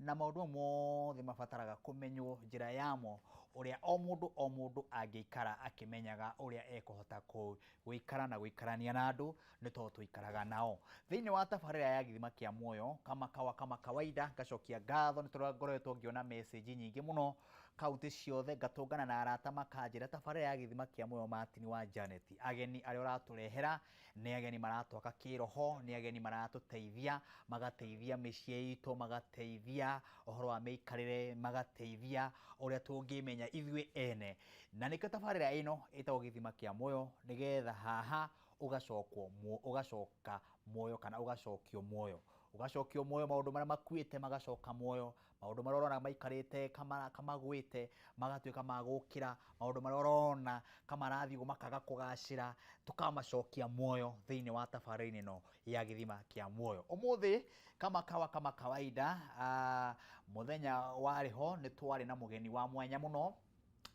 Na maũndũ mau mothe mabataraga kũmenywo njĩra yamo, ũrĩa o mũndũ o mũndũ angĩikara akĩmenyaga ũrĩa ekũhota gũikara na gũikarania na andũ, nĩ tondũ tũikaraga nao. Thĩinĩ wa tabarĩra ya Gĩthima kĩa Muoyo, kama kawa kama kawaida, ngacokia ngatho nĩ tondũ ngoretwo ngĩona message nyingĩ mũno kaunti ciothe, ngatũngana na arata makanjĩra tabarĩra ya Gĩthima kĩa Muoyo Martin wa Janet, ageni arĩa ũratũrehera nĩ ageni maratwaka kĩroho, nĩ ageni maratũteithia, magateithia mĩciĩ itũ, magateithia ũhoro wa mĩikarĩre, magateithia ũrĩa tũngĩmenya ithuĩ ene. Na nĩkĩo tabarĩra ĩno ĩtagwo Gĩthima kĩa Muoyo, nĩgetha haha ũgacokwo ũgacoka muoyo kana ũgacokio muoyo. Ũgacokio muoyo, maũndũ marĩa makuĩte magacoka muoyo, maũndũ marĩa ũrona maikarĩte kamagwĩte magatuĩka ma gũkĩra, maũndũ marĩa ũrona kamarathiĩ ũguo makaga kũgacĩra, tũkamacokia muoyo thĩinĩ wa tabarĩra ĩno ya Gĩthima kĩa Muoyo. Ũmũthĩ kama kawa kama kawaida, mũthenya warĩ ho nĩ twarĩ na mũgeni wa mwanya mũno,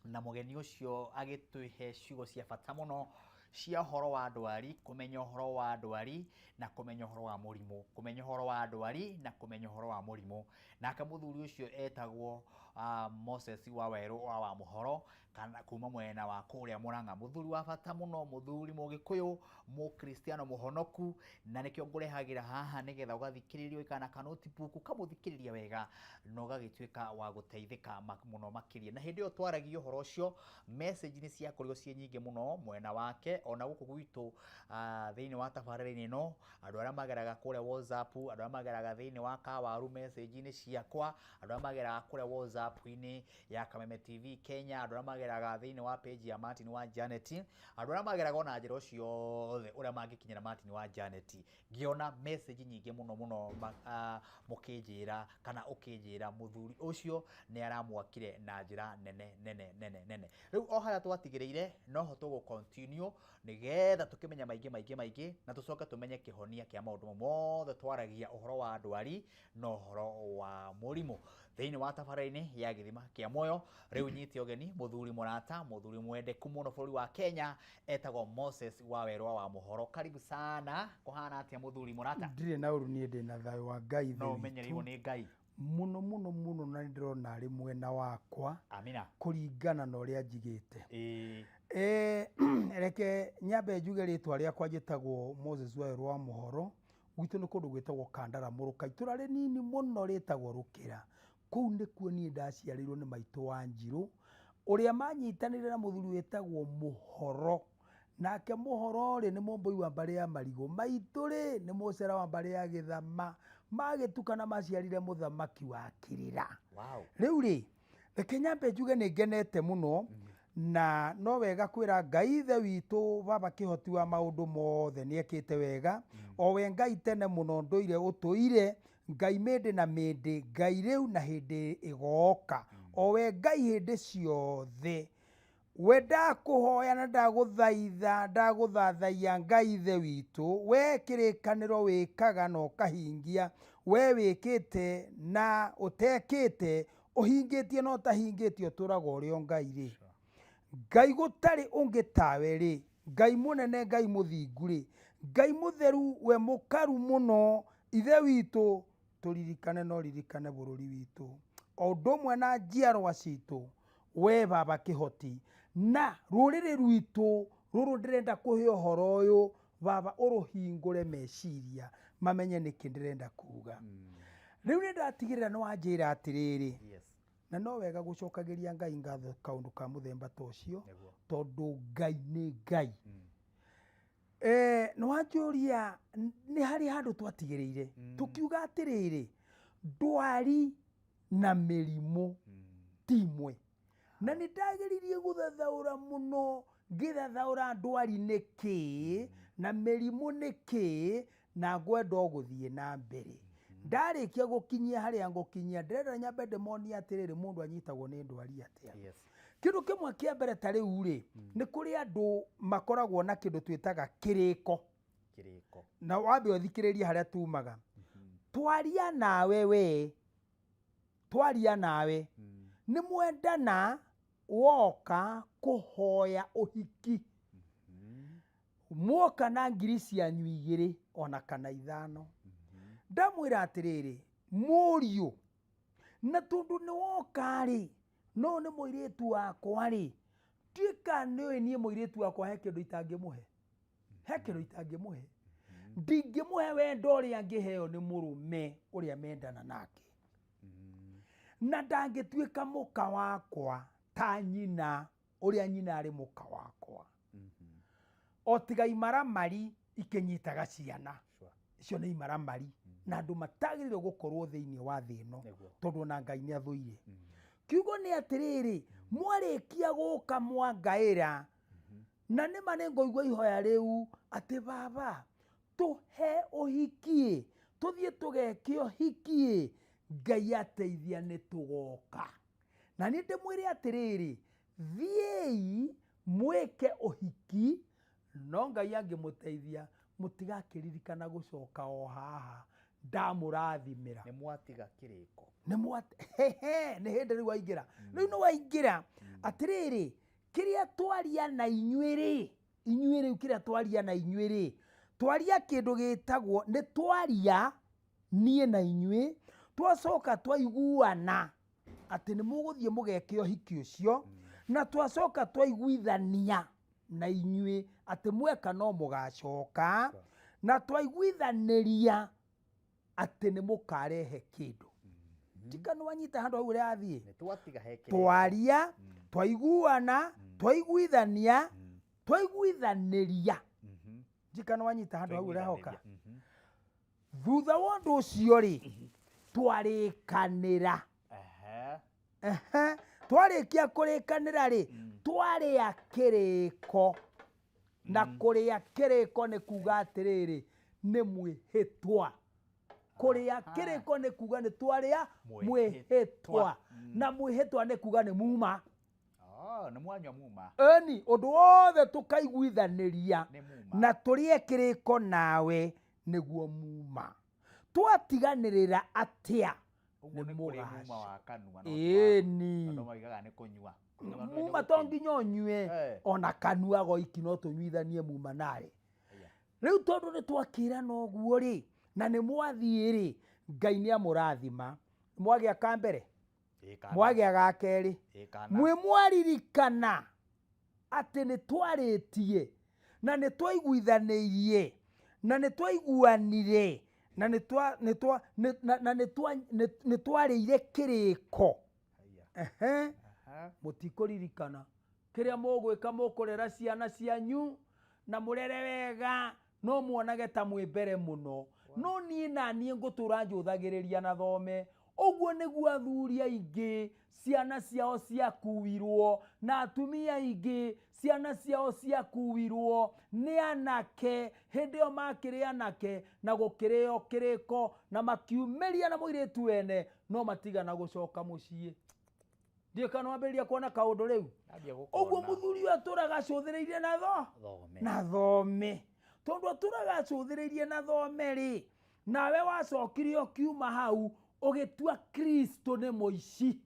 na mũgeni ũcio agĩtũhe ciugo cia bata mũno cia ũhoro wa ndwari, kũmenya ũhoro wa ndwari na kũmenya ũhoro wa mũrimũ, kũmenya ũhoro wa ndwari na kũmenya ũhoro wa mũrimũ. Nake mũthuri ũcio etagwo Moses wa Werũ wa Wamũhoro, kana kuma mwena wa kũrĩa Mũrang'a, mũthuri wa bata mũno, mũthuri mũgĩkũyũ, mũkristiano mũhonoku, na nĩkĩo ngũrehagĩra haha nĩgetha ũgathikĩrĩria ũikara na ka notebook, ũkamũthikĩrĩria wega na ũgagĩtuĩka wa gũteithĩka mũno makĩria. Na hĩndĩ ĩyo twaragia ũhoro ũcio, message nĩ ciakorirwo ciĩ nyingĩ mũno mwena wake, ona gũkũ gwitũ thĩinĩ wa tabarĩra-inĩ ĩno, andũ arĩa mageraga kũrĩa WhatsApp, andũ arĩa mageraga thĩinĩ wa Kawaru message-inĩ ciakwa, andũ arĩa mageraga kũrĩa WhatsApp-inĩ ya Kameme TV Kenya, andũ arĩa mageraga thĩinĩ wa page ya Martin wa Janet, andũ arĩa mageraga ona njĩra o ciothe ũrĩa mangĩkinyĩra Martin wa Janet, ngĩona message nyingĩ mũno mũno mũkĩnjĩra kana ũkĩnjĩra mũthuri ũcio nĩ aramwakire na njĩra nene nene nene nene. Rĩu o harĩa twatigĩrĩire noho tũgũ continue nĩgetha tũkĩmenya maingĩ maingĩ maingĩ na tũcoke tũmenye kĩhonia kĩa maũndũ mau mothe twaragia ũhoro wa ndwari na ũhoro wa mũrimũ thĩinĩ wa tabarĩra-inĩ ya Gĩthima kĩa Muoyo. Rĩu nyite ũgeni mũthuri mũrata, mũthuri mwendeku mũno bũrũri wa Kenya, etagwo Moses wa Werwa wa Mũhoro. Karibu sana. Kũhana atĩa mũthuri mũrata? Ndirĩ na ũru, niĩ ndĩ na thayũ wa Ngai. No ũmenyereirwo nĩ Ngai mũno mũno mũno, na nĩ ndĩrona arĩ mwena wakwa. Amina. Kũringana na ũrĩa njigĩte. Reke nyambe njuge rĩtwa rĩakwa, njĩtagwo Moses Wawerũ wa Mũhoro. Gwitũ nĩ kũndũ gwĩtagwo Kandara Mũrũka, itũra rĩnini mũno rĩtagwo Rũkĩra. Kũu nĩkuo niĩ ndaciarĩirwo nĩ maitũ wa Njirũ, ũrĩa manyitanĩire na mũthuri wĩtagwo Mũhoro. Nake Mũhoro rĩ, nĩ mũmbũi wa mbarĩ ya Marigũ. Maitũ rĩ, nĩ mũcera wa mbarĩ ya Gĩthama. Magĩtukana maciarire mũthamaki wa Kĩrĩra. Rĩu rĩ, reke nyambe njuge nĩ ngenete mũno, na no wega kwĩra Ngai ithe witũ baba kĩhoti wa maũndũ mothe nĩ ekĩte wega. O we Ngai tene mũno ndũire ũtũire, Ngai mĩndĩ na mĩndĩ, Ngai rĩu na hĩndĩ ĩgoka. O we Ngai hĩndĩ ciothe. We ndakũhoya na ndagũthaitha, ndagũthathaiya Ngai ithe witũ, we kĩrĩkanĩro wĩkaga na ũkahingia, we wĩkĩte na ũtekĩte, ũhingĩtie na ũtahingĩtie, ũtũraga ũrĩ o Ngai rĩ. Ngai gũtarĩ ũngĩ tawe rĩ, Ngai mũnene, Ngai mũthingu rĩ, Ngai mũtheru, we mũkaru mũno, ithe witũ, tũririkane na ũririkane bũrũri witũ, o ũndũ ũmwe na njiarwa citũ, we baba kĩhoti, na rũrĩrĩ rwitũ rũrũ ndĩrenda kũhe ũhoro ũyũ, baba ũrũhingũre meciria mamenye nĩkĩ ndĩrenda kuga. Rĩu nĩ ndatigĩrĩra nĩ wanjĩra atĩrĩrĩ, na no wega gũcokagĩria Ngai ngatho kaũndũ ka mũthemba ta ũcio, tondũ Ngai nĩ Ngai. Nĩ wanjũria nĩ harĩ handũ twatigĩrĩire tũkiuga atĩrĩrĩ, ndwari na mĩrimũ ti imwe, na nĩ ndageririe gũthathaũra mũno, ngĩthathaũra ndwari nĩ kĩĩ na mĩrimũ nĩ kĩĩ, na ngwenda o gũthiĩ na mbere. Ndarĩkia gũkinyia harĩa ngũkinyia, ndĩrenda nyambe ndĩmonie atĩrĩrĩ, mũndũ anyitagwo nĩ ndwari atĩa. Kĩndũ kĩmwe kĩa mbere ta rĩu rĩ, nĩ kũrĩ andũ makoragwo na kĩndũ twĩtaga kĩrĩko. Kĩrĩko. Na wambe ũthikĩrĩrie harĩa tumaga. Twaria nawe we, twaria nawe, nĩ mwendana, woka kũhoya ũhiki. Mwoka na ngiri cianyu 2 ona kana 5. Ndamwĩra atĩrĩrĩ, mũriũ, Na tondũ nĩ woka rĩ, no nĩ mũirĩtu wakwa rĩ, tuĩka nĩũĩ niĩ mũirĩtu wakwa he kĩndũ itangĩmũhe, he kĩndũ itangĩmũhe. Ndingĩmũhe wendo ũrĩa angĩheo nĩ mũrũme ũrĩa mendana nake, na ndangĩtuĩka mũka wakwa ta nyina ũrĩa nyina arĩ mũka wakwa. O tiga imaramari ikĩnyitaga ciana. Icio nĩ imaramari na andũ matagĩrĩirwo gũkorwo thĩinĩ wa thĩ ĩno, tondũ ona Ngai nĩ athũire. Kiugo nĩ atĩrĩrĩ, mwarĩkia gũka mwangaĩra, na nĩma nĩ ngũigua ihoya rĩu atĩ baba tũhe ũhiki, tũthiĩ tũgeke ũhiki, Ngai ateithia nĩ tũgoka. Na niĩ ndĩmwĩre atĩrĩrĩ, thiĩi mwĩke ũhiki, no Ngai angĩmũteithia mũtigakĩririkana gũcoka o haha ndamũrathimĩra. Nĩ mwatiga kĩrĩko. Nĩ nĩ hĩndĩ rĩu waingĩra. Rĩu nĩ waingĩra atĩrĩrĩ, kĩrĩa twaria na inyuĩ rĩ, inyuĩ rĩu kĩrĩa twaria na inyuĩ rĩ, twaria kĩndũ gĩtagwo nĩ twaria niĩ na inyuĩ, twacoka twaiguana atĩ nĩ mũgũthiĩ mũgeke ũhiki ũcio, na twacoka twaiguithania na inyuĩ atĩ mweka no mũgacoka, na twaiguithanĩria atĩ nĩ mũkarehe kĩndũ. Tikanu wanyita handũ hau ũrĩa athiĩ. Nĩ twatiga he kĩrĩko. Twaria, twaiguana, twaiguithania, twaiguithanĩria. Njikanu wanyita handũ hau ũrehoka. Thutha wa ũndũ ũcio rĩ, twarĩkanĩra. Twarĩkia kũrĩkanĩra rĩ, twarĩa kĩrĩko. Na kũrĩa kĩrĩko nĩ kuga atĩrĩrĩ, nĩ mwĩhĩtwa. Kũrĩa kĩrĩko nĩ kuga nĩ twarĩa mwĩhĩtwa. Na mwĩhĩtwa nĩ kuga nĩ muma. Nĩ mwanyua muma. Ĩni, ũndũ wothe tũkaiguithanĩria na tũrĩe kĩrĩko nawe nĩguo muma. Twatiganĩrĩra atĩa? Ũguo nĩ kũrĩ muma wa kanua. Ĩni. Andũ moigaga nĩ kũnyua. Muma to nginya ũnyue, ona kanua goiki no tũnyuithanie muma narĩ. Rĩu tondũ nĩ twakĩrana ũguo rĩ, na nĩ mwathiĩ rĩ, Ngai nĩ amũrathima. Mwagĩa ka mbere, mwagĩa ga kerĩ, mwĩ mwaririkana atĩ nĩ twarĩtie na nĩ twaiguithanĩirie na nĩ twaiguanire na nĩ twarĩire kĩrĩko. Mũtikũririkana kĩrĩa mũgwĩka, mũkũrera ciana cianyu na mũrere wega, no muonage ta mwĩ mbere mũno. No niĩ na niĩ ngũtũra njũthagĩrĩria na thome. Ũguo nĩguo athuri aingĩ ciana ciao ciakuirwo, na atumia aingĩ ciana ciao ciakuirwo nĩ anake hĩndĩ ĩyo makĩrĩ anake, na gũkĩrĩo kĩrĩko na makiumĩria na mũirĩtu wene, no matigana gũcoka mũciĩ. Ndiũĩ kana wambĩrĩria kuona kaũndũ rĩu. Ũguo mũthuri ũyũ atũraga acũthĩrĩirie na na thome. Tondũ atũraga acũthĩrĩirie na thome rĩ, nawe wacokire ũkiuma hau ũgĩtua Kristo nĩ mũici.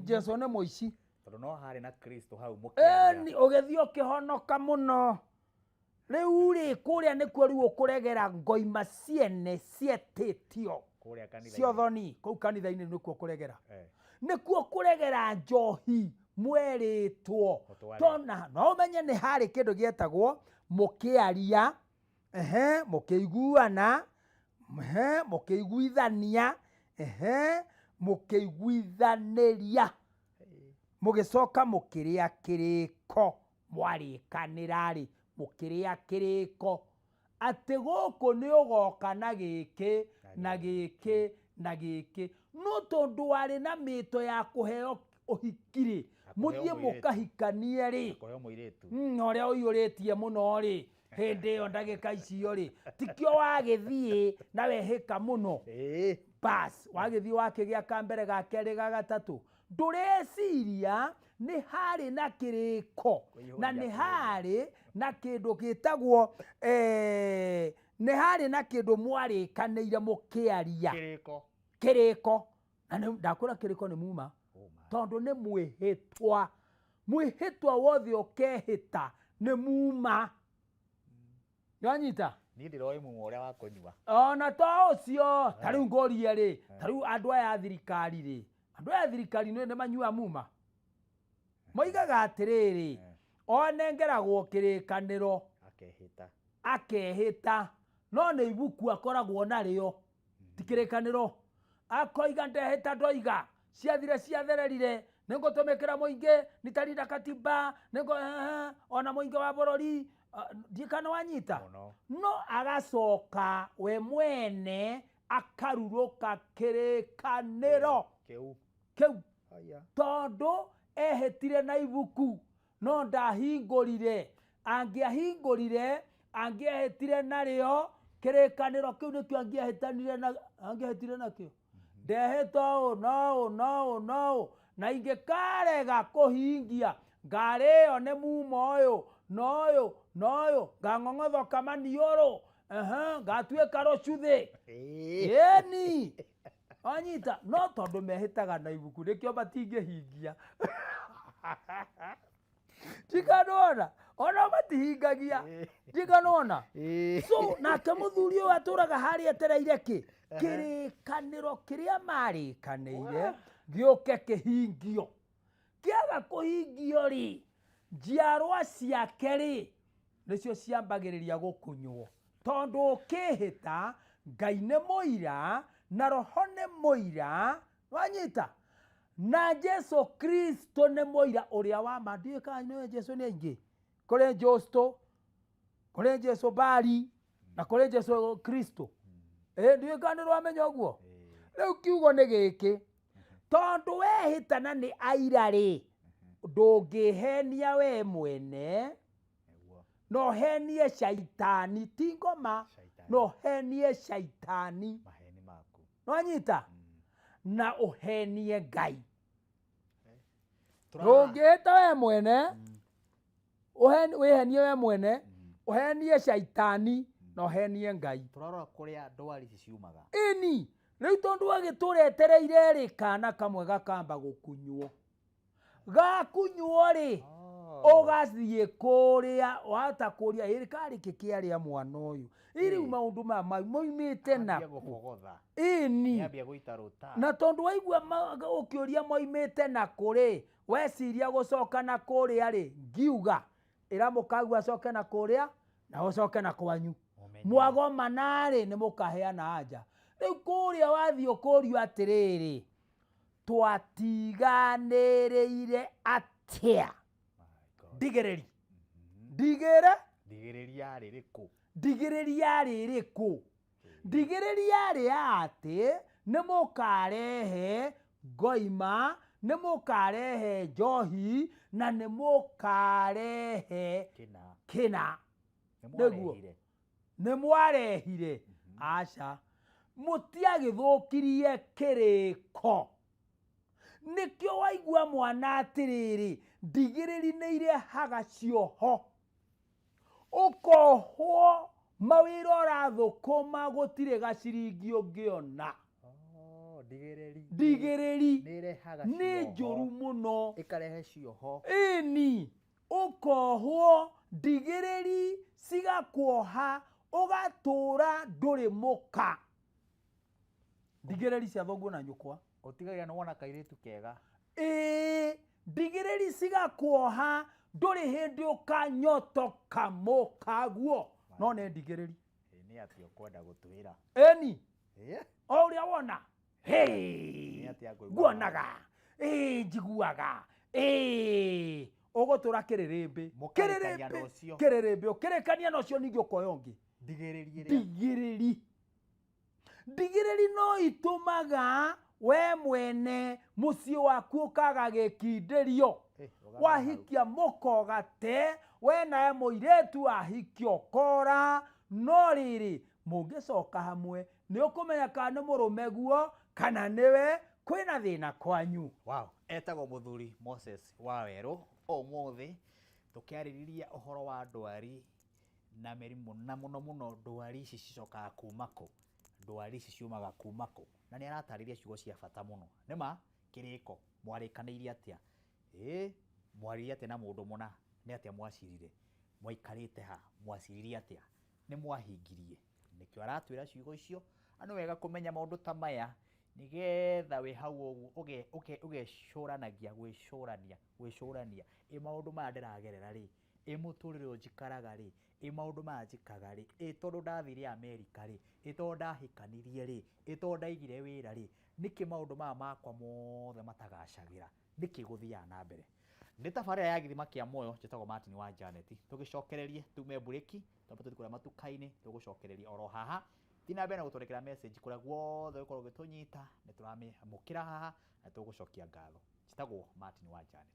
Jesu nĩ mũici. Tondũ no harĩ na Kristo hau mũkĩaria. Ĩni, ũgĩthiĩ ũkĩhonoka mũno. Rĩu rĩ, kũrĩa nĩkuo rĩu ũkũregera ngoima ciene cietĩtio. Kũrĩa kanitha-inĩ. Ciothoni, kũu kanitha-inĩ nĩkuo kũregera. Nĩkuo kũregera njohi mwerĩtwo. Tona no ũmenye nĩ harĩ kĩndũ gĩetagwo mũkĩaria, mũkĩiguana, mũkĩiguithania, mũkĩiguithanĩria. Mũgĩcoka mũkĩrĩa kĩrĩko. Mwarĩkanĩra rĩ, mũkĩrĩa kĩrĩko. Atĩ gũkũ nĩ ũgoka na gĩkĩ, na gĩkĩ, na gĩkĩ. No tondũ warĩ na mĩto ya kũheo ũhiki rĩ, mũthiĩ mũkahikanie rĩ, na ũrĩa ũiyũrĩtie mũno rĩ, hĩndĩ ĩyo ndagĩka icio rĩ, tikĩo wagĩthiĩ na wehĩka mũno. Bas, wagĩthiĩ wakĩgĩa ka mbere, ga kerĩ, ga gatatũ. Ndũreciria nĩ harĩ na kĩrĩko, na nĩ harĩ na kĩndũ gĩtagwo, nĩ harĩ na kĩndũ mwarĩkanĩire mũkĩaria. Kĩrĩko. Kĩrĩko. Na nĩ ndakwĩra kĩrĩko nĩ muma. Tondũ nĩ mwĩhĩtwa. Mwĩhĩtwa wothe ũkehĩta nĩ muma. Nĩwanyita? Niĩ ndĩroĩ mumo ũrĩa wa kũnyua. Ona to ũcio, ta rĩu ngũrie rĩ, ta rĩu andũ aya a thirikari rĩ, andũ aya a thirikari nĩ manyua muma. Moigaga atĩrĩrĩ, onengeragwo kĩrĩkanĩro akehĩta, akehĩta, no nĩ ibuku akoragwo narĩo, ti kĩrĩkanĩro. Akoiga ndehĩta ndoiga, ciathire ciathererire, nĩngũtũmĩkĩra mũingĩ, nitarinda katiba, nĩngũ ona mũingĩ wa bũrũri, ndiĩ kana wanyita. No agacoka we mwene akarurũka kĩrĩkanĩro kĩu, tondũ ehĩtire na ibuku no ndahingũrire. Angĩahingũrire, angĩehĩtire narĩo, kĩrĩkanĩro kĩu nĩkĩo angĩehĩtanire na angĩehĩtire nakĩo. Ndehĩta ũũ na ũũ na ũũ na ũũ, na ingĩkarega kũhingia ngarĩo nĩ mumo ũyũ na ũyũ na ũyũ, ngang'ong'othoka maniũrũ, ngatuĩka rũcuthĩ. Ĩni wanyita. No tondũ mehĩtaga na ibuku nĩkĩo matingĩhingia. Ndikanona ona matihingagia, ndikanona. So nake mũthuri ũyũ atũraga harĩa etereire kĩ kĩrĩkanĩro kĩrĩa marĩkanĩire gĩũke kĩhingio. Kĩaga kũhingio rĩ, njiarwa ciake rĩ nĩcio ciambagĩrĩria gũkunywo, tondũ ũkĩhĩta Ngai nĩ mũira na Roho nĩ mũira, wanyita, na Jesu Kristo nĩ mũira ũrĩa wa ma. Ndiũĩ kana nĩwe Jesu nĩ aingĩ, kũrĩ Justo, kũrĩ Jesu Bari na kũrĩ Jesu Kristo. Ndiũĩ kana nĩ ũramenya ũguo. Rĩu kiugo nĩ gĩkĩ, tondũ wehĩtana nĩ aira rĩ, ndũngĩhenia we mwene, no henie caitani, ti ngoma, no henie caitani, nwanyita, na ũhenie Ngai. Ndũngĩhĩta we mwene, wĩhenie we mwene, ũhenie caitani na ũhenie Ngai. Tũrarora kũrĩa ndwari ici ciumaga. Ĩni rĩu tondũ agĩtũretereire rĩ, kana kamwe gakamba gũkunywo, gakunywo rĩ, ũgathiĩ kũrĩa wahota kũria ĩrĩ karĩ kĩ kĩarĩa mwana ũyũ, ĩ rĩu maũndũ maya moimĩte nakũ? Ĩni na tondũ waigua ũkĩũria moimĩte nakũ rĩ, weciria gũcoka na kũrĩa rĩ, ngiuga ĩra mũkagu acoke na kũrĩa na ũcoke na kwanyu, mwagomana rĩ nĩ mũkaheana anja. Rĩu kũrĩa wathiĩ ũkũrio atĩrĩrĩ, twatiganĩrĩire atĩa? Ndigĩrĩri, ndigĩrĩ, ndigĩrĩri yarĩ rĩkũ? Ndigĩrĩri yarĩ rĩkũ? Ndigĩrĩri yarĩ ya atĩ nĩ mũkarehe ngoima, nĩ mũkarehe njohi na nĩ mũkarehe kĩna. Nĩguo nĩ mwarehire? Aca, mũtiagĩthũkirie kĩrĩko. Nĩkĩo waigua mwana atĩrĩrĩ, ndigĩrĩri nĩ irehaga cioho, ũkohwo mawĩra ũrathũkũma gũtirĩ gaciringi ũngĩona. Ndigĩrĩri nĩ njũru mũno, ĩkarehe cioho. Ĩni ũkohwo ndigĩrĩri cigakuoha, ũgatũra ndũrĩ mũka. Ndigĩrĩri cia thoguo na nyũkwa, ũtigagĩra nĩ wona kairĩtu kega. Ĩĩ, ndigĩrĩri cigakuoha, ndũrĩ hĩndĩ ũkanyotoka mũkaguo, no nĩ ndigĩrĩri. Nĩ atĩ ũkwenda gũtwĩra? Ĩni o ũrĩa wona nguonaga, ĩĩ njiguaga, ĩĩ ũgũtũra kĩrĩrĩmbĩ, kĩrĩrĩmbĩ, kĩrĩrĩmbĩ, ũkĩrĩkania na ũcio ningĩ ũkoya ũngĩ. Ndigĩrĩri, ndigĩrĩri no itũmaga we mwene mũciĩ waku ũkaga gĩkindĩrio. Wahikia mũkogate, we nawe mũirĩtu wahikia ũkora, no rĩrĩ mũngĩcoka hamwe nĩ ũkũmenya kana nĩ mũrũme guo kana nĩwe kwĩna thĩna kwanyu. Wow. Etagwo mũthuri Moses Wawerũ. Ũmũthĩ tũkĩarĩrĩria ũhoro wa ndwari na mĩrimũ, na mũno mũno ndwari ici cicokaga kuma kũ, ndwari ici ciumaga kuma kũ, na nĩ aratarĩria ciugo cia bata mũno. Nĩma kĩrĩko mwarĩkanĩirie atĩa? Ĩĩ, mwaririe atĩa na mũndũ mũna? Nĩ atĩa mwacirire? Mwaikarĩte ha? Mwaciririe atĩa? Nĩ mwahingirie. Nĩkĩo aratwĩra ciugo icio, na nĩ wega kũmenya maũndũ ta maya nĩgetha wĩ hau ũguo ũgecũranagia, gwĩcũrania, gwĩcũrania, ĩ maũndũ maya ndĩragerera rĩ, ĩ mũtũrĩre ũyũ njikaraga rĩ, ĩ maũndũ maya njĩkaga rĩ, ĩ tondũ ndathire Amerika rĩ, ĩ tondũ ndahikanirie rĩ, ĩ tondũ ndaigire wĩra rĩ, nĩkĩ maũndũ maya makwa mothe matagacagĩra, nĩkĩ gũthiaga na mbere? Nĩ tabarĩra ya Gĩthima kĩa Muoyo, njĩtagwo Martin wa Janet. Tũgĩcokererie tume mburĩki, twambe tũthiĩ kũrĩa matuka-inĩ, tũgũcokereria oro haha. Thiĩ na mbere na gũtwandĩkĩra message kũrĩa guothe ũgũkorwo ũgĩtũnyita, nĩ tũramĩamũkĩra haha na tũgũcokia ngatho. Njĩtagwo Martin wa Janet.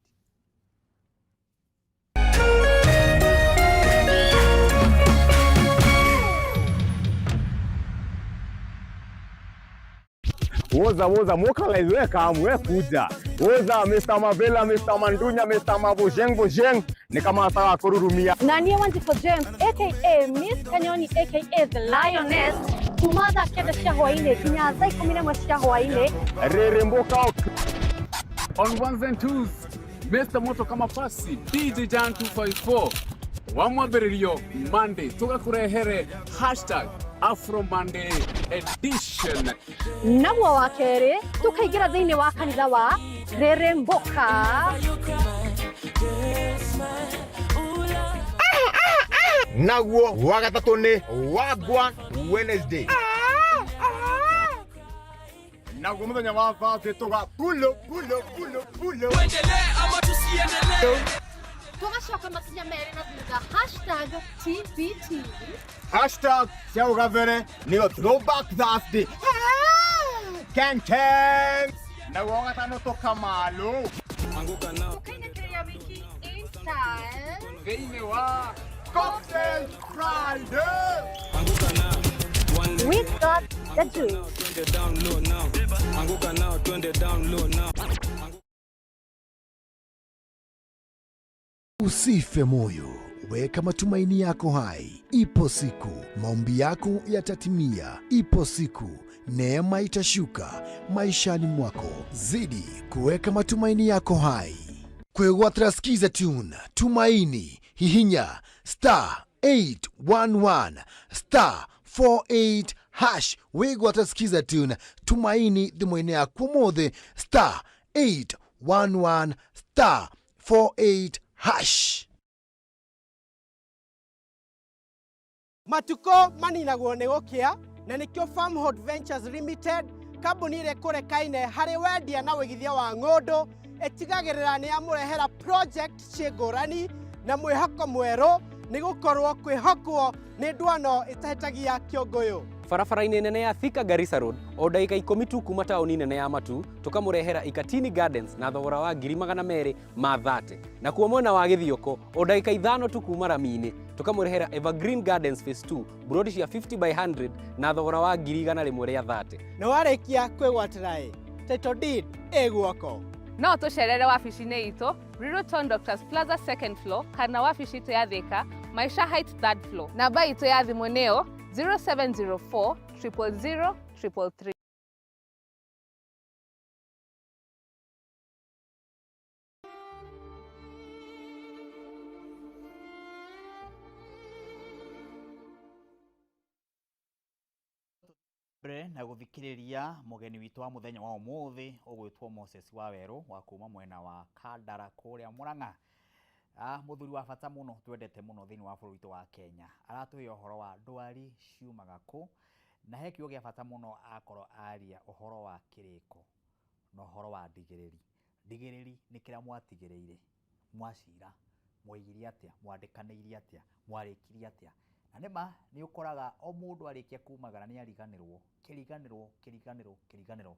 Woza woza mokalize we kam we kuja. Woza Mr. Mavela, Mr. Mandunya, Mr. Mabojeng Bojeng ni kama nataka kururumia. Na niĩ Wanjikũ James aka Miss Kanyoni aka The Lioness kuma thaa 9 cia hwaĩ-inĩ nginya thaa 11 cia hwaĩ-inĩ. Rere mboka. On ones and twos, Mr. Moto kama pasi DJ Jan 254 wa mwambĩrĩrio Monday tũgakũrehere hashtag Afro Monday edition. Naguo wa kerĩ tũkaingĩra thĩinĩ wa kanitha wa Rere Mboka. Naguo wa gatatũ nĩ Wagwan Wednesday. Naguo mũthenya wa Thursday tũga pulo pulo pulo pulo. Tũgacoka makinya merĩ na thutha hashtag TBT. Hashtag cia ũgabere nĩyo Throwback Thursday. Ken Ken. Naguo wa gatano tũkamalo. Tũkainĩkĩrĩria wiki in style. Thĩinĩ wa Cocktail Friday. We got the juice. Usife moyo, weka matumaini yako hai. Ipo siku maombi yako yatatimia. Ipo siku neema itashuka maishani mwako. Zidi kuweka matumaini yako hai. Kwegwatira Skiza Tune, Tumaini, hihinya star 811 star 48 hash. Wigwatira Skiza Tune, Tumaini thimũ-inĩ yaku ũmũthĩ star 811 star 48 hash. Matuko maninagwo nĩ gũkĩa na nĩkĩo Farmhold Ventures Limited kambuni ĩrĩa ĩkũrekaine harĩ wendia na wĩigithia wa ng'ũndũ ĩtigagĩrĩra nĩ yamũrehera project ciĩ ngũrani na mwĩhoko mwerũ nĩ gũkorwo kwĩhokwo nĩ ndwano ĩtahĩtagia kĩũngũyũ. Barabara-inĩ nene ya Thika Garissa Road o ndagĩka 10 tu kuma taũni nene ya Matu tũkamũrehera Ikatini Gardens na thogora wa 230,000. Nakuo mwena wa Gĩthioko o ndagĩka 5 tu kuma rami-inĩ tũkamũrehera Evergreen Gardens Phase 2 buroti cia 50 by 100 na thogora wa 130,000. Na warĩkia kwĩgwatĩra ĩ title deed ĩ guoko. No tũcerere wabici-inĩ itũ Ruiru Town Doctors Plaza second floor kana wabici itũ ya Thika Maisha Heights third floor. Namba itũ ya thimũ nĩyo 0704 000 333. Mbere na gũthikĩrĩria mũgeni witũ wa mũthenya wa ũmũthĩ ũgwĩtwo Moses Wawerũ wa kuma mwena wa Kandara kũrĩa Murang'a. Mũthuri wa bata mũno twendete mũno thĩinĩ wa bũrũri witũ wa Kenya. Aratũhe ũhoro wa ndwari ciumaga kũ na he kiugo gĩa bata mũno akorwo aria ũhoro wa kĩrĩko na ũhoro wa ndigĩrĩri. Ndigĩrĩri nĩ kĩrĩa mwatigĩrĩire, mwacira, mwoigire atĩa, mwandĩkanĩire atĩa, mwarĩkirie atĩa. Na nĩma nĩ ũkoraga o mũndũ arĩkia kumagara nĩ ariganĩrwo, kĩriganĩrwo, kĩriganĩrwo, kĩriganĩrwo.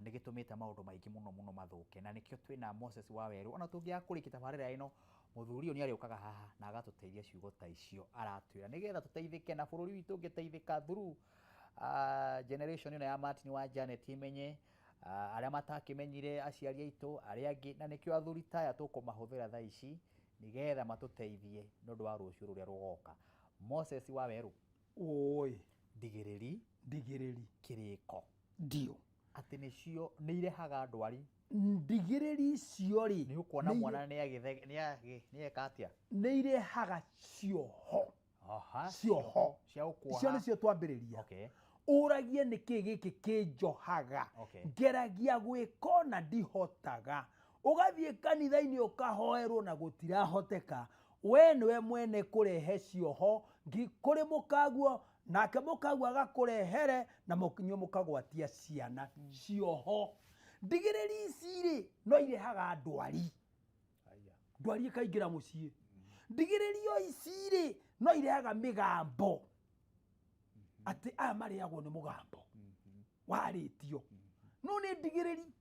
Nĩ gĩtũmĩte maũndũ maingĩ mũno mũno mathũke na nĩkĩo twĩna Moses Wawerũ. Ona tũngĩaga kũrĩkia tabarĩra ĩno, mũthuri ũyũ nĩ arĩũkaga haha na agatũteithia ciugo ta icio aratwĩra nĩgetha tũteithĩke na bũrũri witũ ũngĩteithĩka through generation ĩno ya Martin wa Janet imenye arĩa matakĩmenyire aciari aitũ arĩa angĩ, na nĩkĩo athuri ta aya tũkũmahũthĩra thaa ici nĩgetha matũteithie nĩ ũndũ wa rũciũ rũrĩa rũgoka. Moses Wawerũ. Oi. Ndigĩrĩri. Ndigĩrĩri. Kĩrĩko. Ndio. Atĩ nĩcio nĩ irehaga ndwari. Ndigĩrĩri icio rĩ, Nĩ ũkuona mwana nĩ eka atĩa? Nĩ irehaga cioho. Aha. Cioho. Cia gũkuoha. Icio nĩcio twambĩrĩria. Okay. Ũragie nĩkĩ gĩkĩ kĩnjohaga. Okay. Ngeragia gwĩka ona ndihotaga. Ũgathiĩ kanitha-inĩ ũkahoerwo na gũtirahoteka. We nĩwe mwene kũrehe cioho kũrĩ mũkaguo, nake mũkaguo agakũrehere na inyuĩ mũkagwatia ciana cioho. Ndigĩrĩri ici rĩ no irehaga ndwari. Ndwari ĩkaingĩra mũciĩ. Ndigĩrĩri o ici rĩ no irehaga mĩgambo. Atĩ aya marĩagwo nĩ mũgambo warĩtio. No nĩ ndigĩrĩri.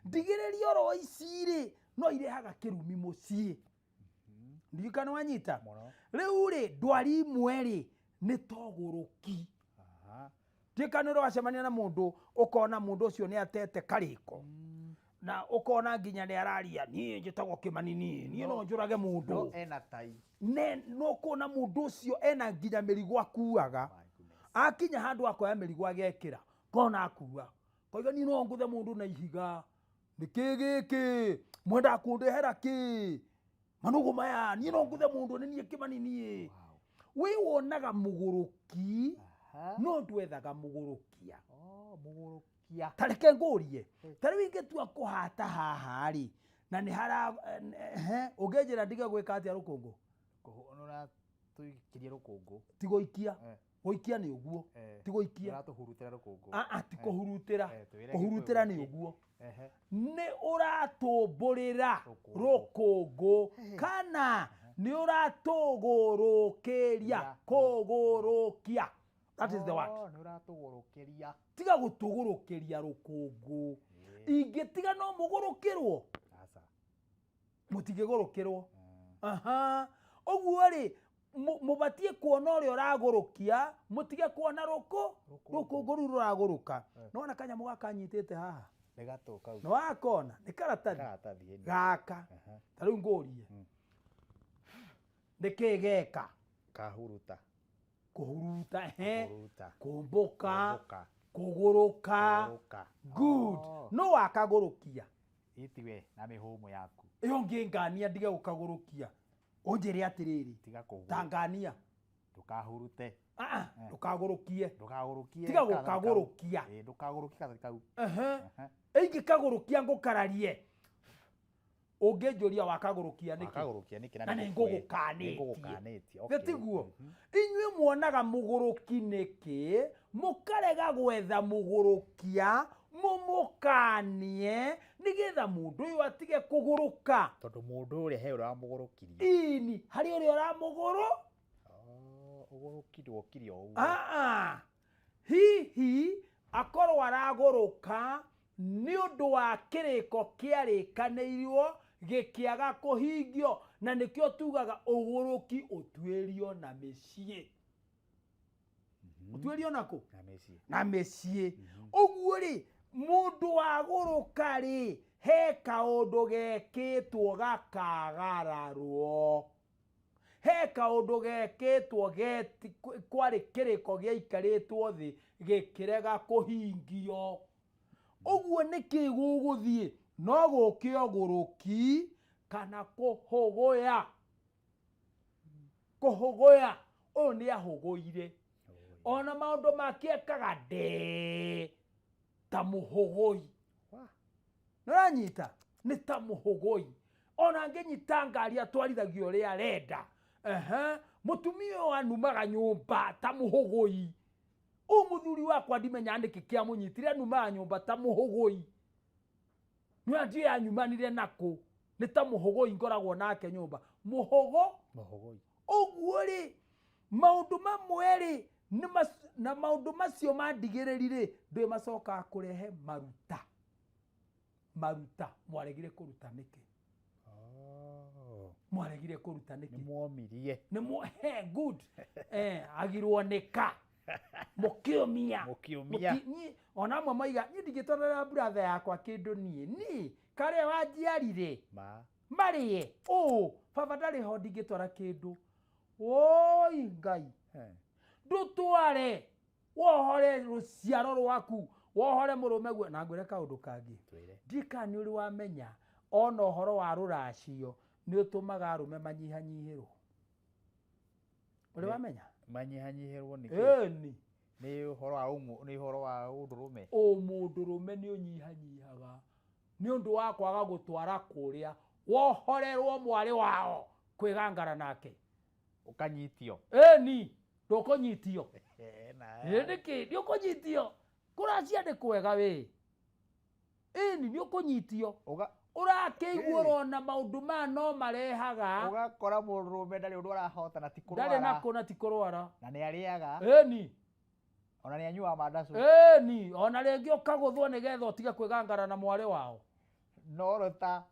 Ndigĩrĩri oro ici rĩ no irehaga kĩrumi mũciĩ. Ndiũĩ kana wanyita. Rĩu rĩ ndwari imwe rĩ nĩ togũrũki. Ndiũĩ kana nĩ ũracemania na mũndũ ũkona mũndũ ũcio nĩ atete karĩko. Na ũkona nginya nĩ araria niĩ njĩtagwo Kĩmani niĩ niĩ no njũrage mũndũ. No ena tai. Ne no kuona mũndũ ũcio ena nginya mĩrigo akuaga. Akinya handũ akoya mĩrigo agekĩra kona akua. Koiga niĩ no ngũthe mũndũ na ihiga. Nĩkĩ gĩkĩ? Mwendaga kũndehera kĩ? Manugu maya niĩ no ngũthe mũndũ nĩ niĩ Kĩmani niĩ. Wĩ wonaga mũgũrũki no ndwethaga mũgũrũkia. Mũgũrũkia. Ta reke ngũrie. Ta rĩu ingĩtua kũhata haha rĩ na nĩ hara ũngĩnjĩra ndige gwĩka atĩa rũkũngũ? Nĩũratũikirie rũkũngũ. Ti gũikia. Gũikia nĩ ũguo. Ti gũikia. Nĩũratũhurutĩra rũkũngũ. Ti kũhurutĩra. Twĩre Kũhurutĩra nĩ gĩkũyũ. ũguo. Nĩ ũratũmbũrĩra rũkũngũ kana nĩ ũratũgũrũkĩria kũgũrũkia. That is the word. Nĩ ũratũgũrũkĩria. Tiga gũtũgũrũkĩria rũkũngũ. Ingĩtiga no mũgũrũkĩrwo. Mũtingĩgũrũkĩrwo. Aha. Ũguo rĩ mũbatiĩ kuona ũrĩa ũragũrũkia, mũtige kuona rũkũngũ rũu rũragũrũka. Nĩwona kanyamũ gaka nyitĩte haha? Nĩ gatũ kau. Nĩwakona? Nĩ karatathi. Karatathi, ĩni. Gaka. Ta rĩu ngũrie. Nĩkĩ geka? Kahuruta. Kũhuruta, ehe. Kũhuruta. Kũmbũka. Kũgũrũka. Good. No wakagũrũkia. Itiwe na mĩhũmũ yaku. Ĩyo ngĩngania ndige gũkagũrũkia. Ũnjĩre atĩrĩrĩ. Tiga kũgũrũka. Tangania. Ndũkahurute. Ndũkagũrũkie. Ndũkagũrũkie. Tiga gũkagũrũkia. Ndũkagũrũkie karatathi kau. Ingĩkagũrũkia ngũkararie. Ũngĩnjũria wakagũrũkia nĩkĩ? Wakagũrũkia nĩkĩ Na nĩ ngũgũkanĩtie. Nĩngũgũkanĩtie. Gĩ tiguo? Inyuĩ muonaga mũgũrũki nĩkĩ? Mũkarega gwetha mũgũrũkia, mũmũkanie, nĩgetha mũndũ ũyũ atige kũgũrũka. Tondũ mũndũ ũrĩa he ũrĩa wamũgũrũkirie. Ini, harĩ ũrĩa ũramũgũrũ? Ũgũrũki ndwokire o ũguo. Hihi akorwo aragũrũka nĩ ũndũ wa kĩrĩko kĩarĩkanĩirwo gĩkĩaga kũhingio, na nĩkĩo tugaga ũgũrũki ũtuĩrio na mĩciĩ. Ũtuĩrio na kũ? Na mĩciĩ. Na mĩciĩ. Ũguo rĩ, mũndũ wagũrũka rĩ, he kaũndũ gekĩtwo gakagararwo. He kaũndũ gekĩtwo kwarĩ kĩrĩko gĩaikarĩtwo thĩ gĩkĩrega kũhingio. Ũguo nĩkĩ gũgũthiĩ? No gũke ũgũrũki kana kũhũgũya. Kũhũgũya. Ũyũ nĩ ahũgũire. Ona maũndũ make ekaga ndee ta mũhũgũi. Nĩũranyita? Nĩ ta mũhũgũi. Ona angĩnyita ngari atwarithagia ũrĩa arenda. Mũtumia ũyũ anumaga nyũmba ta mũhũgũi. Ũyũ mũthuri wakwa ndimenyaga nĩkĩ kĩamũnyitire, anumaga nyũmba ta mũhũgũi. Nĩũĩ ndiũĩ anyumanire nakũ. Nĩ ta mũhũgũi ngoragwo nake nyũmba. Mũhũgũ? Mũhũgũi. Ũguo rĩ, maũndũ mamwe rĩ, na maũndũ macio ma ndigĩrĩri rĩ, ndũĩ macokaga kũrehe maruta. Maruta. Mwaregire kũruta nĩkĩ? Mwaregire kũruta nĩkĩ? Nĩmwomirie. Good. Agirwo nĩka. Mũkĩũmia. Mũkĩũmia. Niĩ, ona amwe maiga, niĩ ndingĩtwarĩra brother yakwa kĩndũ niĩ. Niĩ, karĩa wanjiarire. Ma. Marĩe. Ũ, baba ndarĩ ho ndingĩtwara kĩndũ. Woi Ngai. Ndũtware. Wohore rũciaro rwaku. Wohore mũrũme guo. Na ngwĩre kaũndũ kangĩ. Ndiũĩ kana nĩ ũrĩ wamenya ona ũhoro wa rũracio nĩ ũtũmaga arũme manyihanyihĩrwo. Ũrĩ wamenya? Manyihanyihĩrwo nĩ kĩ? Ĩni. Nĩ ũhoro wa nĩ ũhoro wa ũndũrũme. Ũmũndũrũme nĩ ũnyihanyihaga nĩ ũndũ wa kwaga gũtwara kũrĩa wohorerwo mwarĩ wao kwĩgangara nake. Ũkanyitio. Ĩni, ndũkũnyitio. Ĩ nĩkĩ nĩ ũkũnyitio? Kũracia nĩ kwega wĩ. Ĩni nĩ ũkũnyitio. Ũrakĩigua ũrona maũndũ maya no marehaga. Ũgakora mũndũrũme ndarĩ ũndũ arahota na ti kũrwara. Ndarĩ nako na ti kũrwara. Na nĩ arĩaga. Ĩni. Ona nĩ anyuaga mandacu. Ĩni, ona rĩngĩ ũkagũthwo nĩgetha ũtige kwĩgangara na mwarĩ wao. No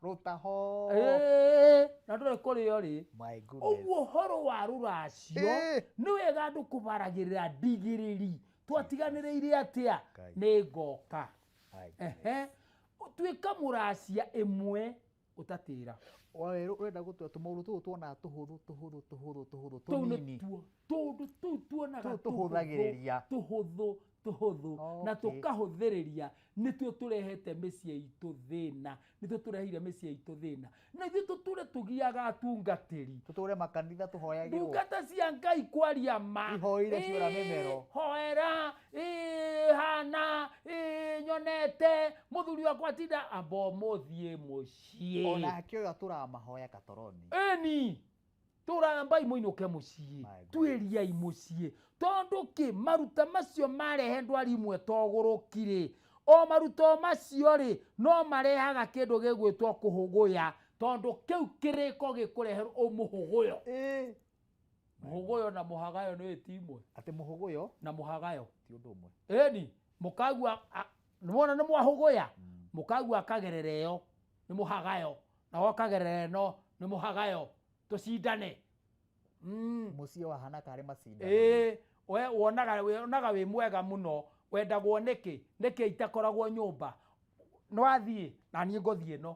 rũta ho. Ĩĩ, na ndũrĩ kũrĩo rĩ. My goodness. Ũguo ũhoro wa rũracio nĩ wega andũ kũbaragĩrĩra ndigĩrĩri. Twatiganĩrĩire atĩa? Nĩ ngoka. Ehe. Tuĩka mũracia ĩmwe ũtatĩra. Ũrenda gũtua tũmaũndũ tũtũ tuonaga tũhũthũ tũhũthũ tũhũthũ tũhũthũ Tũu tũnini. nĩtuo tũndũ tũu tuonaga Tũu tũhũthagĩrĩria. tũhũthũ tũhũthũ na tũkahũthĩrĩria nĩtuo tũrehete mĩciĩ itũ thĩna, nĩtuo tũreheire mĩciĩ itũ thĩna, na ithuĩ tũtũre tũgiaga atungatĩri, tũtũre makanitha tũhoyagĩrwo ndungata cia Ngai kwaria ma, Ihoire ciora mĩmero. Hoera ĩĩ, hana ĩĩ, nyonete mũthuri wakwa tinda amba ũmũthiĩ mũciĩ. Onake ũyũ atũraga mahoya katoroni. Ĩni tũrambai mũinũke mũciĩ, twĩriai mũciĩ, tondũ kĩ maruta macio marehe ndwari imwe togũrũki rĩ, o maruta macio rĩ no marehaga kĩndũ gĩgwĩtwo kũhũgũya, tondũ kĩu kĩrĩko gĩkũrehe ũmũhũgũyo. Mũhũgũyo na mũhagayo nĩ ti imwe. Atĩ mũhũgũyo na mũhagayo ti ũndũ ũmwe. Ĩni mũkagua nĩwona nĩ mwahũgũya, mũkagua akagerera ĩyo nĩ mũhagayo, nawe ũkagerera ĩno nĩ mũhagayo, tũcindane. Mũciĩ wahana karĩ macindano. Ĩĩ, we wonaga wĩ mwega mũno, wendagwo nĩkĩ? Nĩkĩ itakoragwo nyũmba? Nĩwathiĩ na niĩ ngũthiĩ ĩno.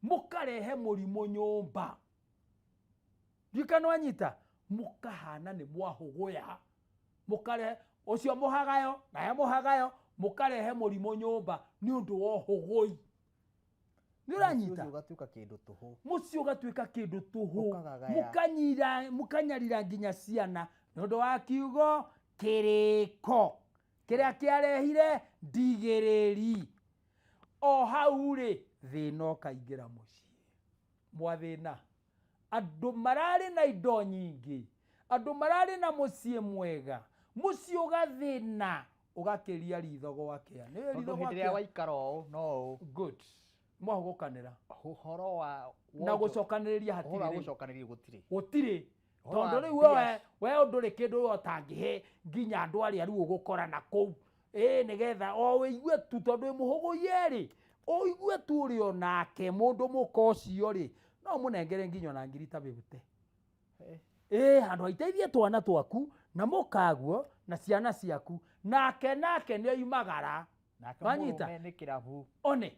Mũkarehe mũrimũ nyũmba. Ndiũĩ nĩwanyita? Mũkahana nĩ mwahũgũya. Mũkarehe ũcio mũhagayo naye mũhagayo, mũkarehe mũrimũ nyũmba nĩ ũndũ wa ũhũgũi. Nĩ ũranyita? Mũciĩ ũgatuĩka kĩndũ tũhũ. Mũciĩ ũgatuĩka kĩndũ tũhũ. Ũkagagaya. Mũkanyarira nginya ciana nĩ ũndũ wa kiugo kĩrĩko kĩrĩa kĩarehire ndigĩrĩri. O hau rĩ, thĩna ũkaingĩra mũciĩ. Mwathĩna. Andũ mararĩ na indo nyingĩ, andũ mararĩ na mũciĩ mwega, mũciĩ ũgathĩna ũgakĩria ritho gwakĩa. Nĩ Tondũ ritho hĩndĩ ĩrĩa gwakĩa. waikara ũũ no ũũ. Good. Mwahũgũkanĩra. Ũhoro wa Na gũcokanĩrĩria hatirĩ. Ũhoro wa gũcokanĩrĩria gũtirĩ. Gũtirĩ. Ũhoro wa Tondũ rĩu mbia we ndũrĩ kĩndũ we ũtangĩhe nginya andũ arĩa rĩu ũgũkora na kũu. Ĩĩ nĩgetha o ũigue tu tondũ wĩ mũhũgũye rĩ, ũigue tu ũrĩ onake mũndũ mũka ũcio rĩ, no ũmũnengere nginya ona ngiri ta bĩbute. Ĩĩ handũ haiteithie twana twaku na mũkaguo na ciana ciaku, nake nake nĩ oimagara. Nake Wanyita? mũrũme nĩ kĩrabu. One.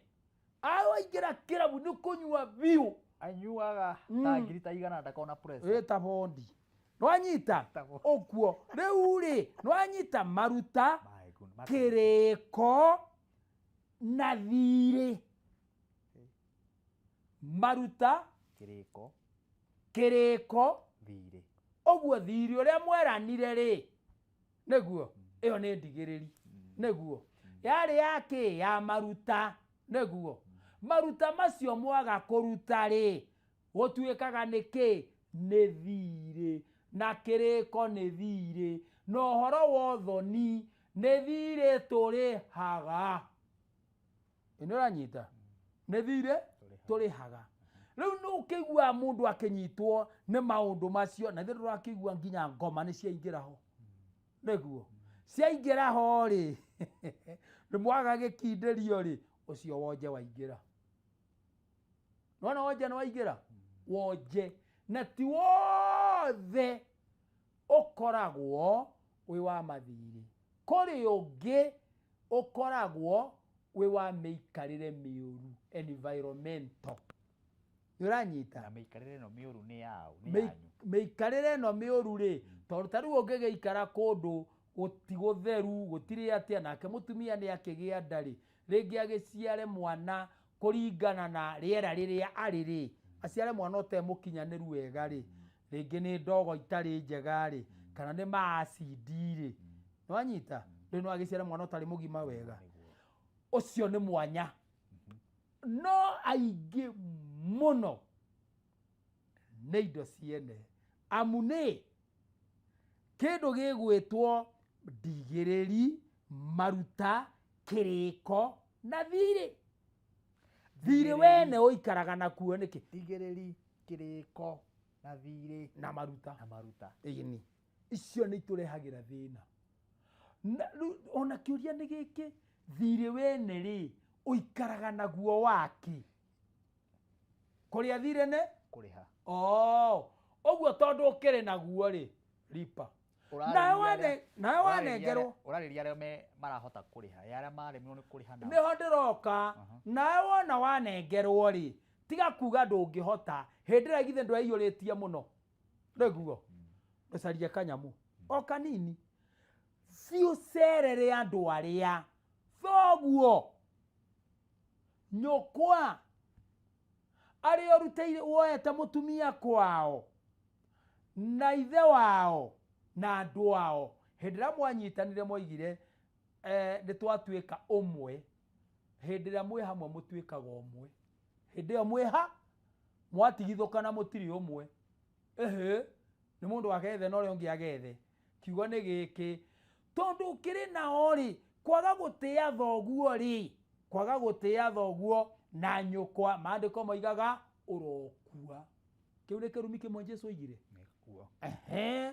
Awaingĩra kĩrabu nĩ kũnyua biũ. Anyuaga ta ngiri ta igana ndakona pressure. Ĩ ta bondi. Nĩwanyita? Ũguo. Rĩu rĩ, nĩwanyita maruta, kĩrĩko na thirĩ. Maruta, Kĩrĩko, kĩrĩko, thirĩ. Ũguo thirĩ ũrĩa mweranire rĩ, nĩguo, ĩyo nĩ ndigĩrĩri. Nĩguo. Yarĩ ya kĩ? Ya maruta. Nĩguo. Maruta macio mwaga kũruta rĩ, gũtuĩkaga nĩ kĩ? Nĩ thirĩ. Na kĩrĩko nĩ thirĩ. Na ũhoro wa ũthoni nĩ thirĩ tũrĩhaga. Ĩ nĩ ũranyita? Nĩ thirĩ tũrĩhaga. Rĩu nĩ ũkĩiguaga mũndũ akĩnyitwo nĩ maũndũ macio, na ithuĩ tũrakĩigua nginya ngoma nĩ ciaingĩra ho. Nĩguo. Ciaingĩra ho rĩ, nĩ mwaga gĩkindĩrio rĩ, ũcio wonje waingĩra. Nĩwona wonje nĩ waingĩra? Wonje. Na ti wothe ũkoragwo wĩ wa mathirĩ. Kũrĩ ũngĩ ũkoragwo wĩ wa mĩikarĩre mĩũru, environmental. Nĩ ũranyita? Na mĩikarĩre ĩno mĩũru nĩ yaũ? Nĩ yanyu. Mĩikarĩre ĩno mĩũru rĩ, tondũ ta rĩu ũngĩgĩikara kũndũ gũtigũtheru, gũtirĩ atĩa, nake mũtumia nĩ akĩgĩa nda rĩ, rĩngĩ agĩciare mwana kũringana na rĩera rĩrĩa arĩ rĩ, aciare mwana ũtemũkinyanĩru wega rĩ, Rĩngĩ nĩ ndogo itarĩ njega rĩ, kana nĩ maacidi rĩ, nĩwanyita? Rĩu no agĩciare mwana ũtarĩ mũgima wega. Ũcio nĩ mwanya. No aingĩ mũno nĩ indo ciene, amu nĩ kĩndũ gĩgwĩtwo ndigĩrĩri, maruta, kĩrĩko na thirĩ. Thirĩ wene ũikaraga nakuo nĩkĩ? Ndigĩrĩri, kĩrĩko na thirĩ na maruta. Na maruta. Ĩni. Icio nĩ itũrehagĩra thĩna. Na rĩu ona kĩũria nĩ gĩkĩ, thirĩ wene rĩ, ũikaraga naguo waki? Kũrĩa thirĩ nĩ? Kũrĩha. Oh, ũguo tondũ ũkĩrĩ naguo rĩ, lipa. Nawe wanengerwo. Ũrarĩria arĩa marahota kũrĩha, arĩa maremirwo nĩ kũrĩha nao. Nĩho ndĩroka, nawe wona wanengerwo rĩ, tiga kuga ndũngĩhota, hĩndĩ ĩrĩa githĩ ndweiyũrĩtie mũno. Nĩguo. Ũcarie kanyamũ. O kanini. Thiĩ ũcerere andũ arĩa. Thoguo. Nyũkwa. Arĩa ũrutĩire woete mũtumia kwao. Na ithe wao. Na andũ ao. Hĩndĩ ĩrĩa mwanyitanire mwaigire, nĩ twatuĩka ũmwe. Hĩndĩ ĩrĩa mwĩ hamwe mũtuĩkaga ũmwe. Hĩndĩ ĩyo mwĩ ha, mwatigithũkana mũtirĩ ũmwe. Ĩhĩ, nĩ mũndũ agethe na ũrĩa ũngĩ agethe. Kiugo nĩ gĩkĩ. Tondũ ũkĩrĩ nao rĩ, kwaga gũtĩa thoguo rĩ, kwaga gũtĩa thoguo na nyũkwa, maandĩko moigaga ũrokua. Kĩu nĩ kĩrumi kĩmwe Jesũ oigire. Nĩkuo. Ehe,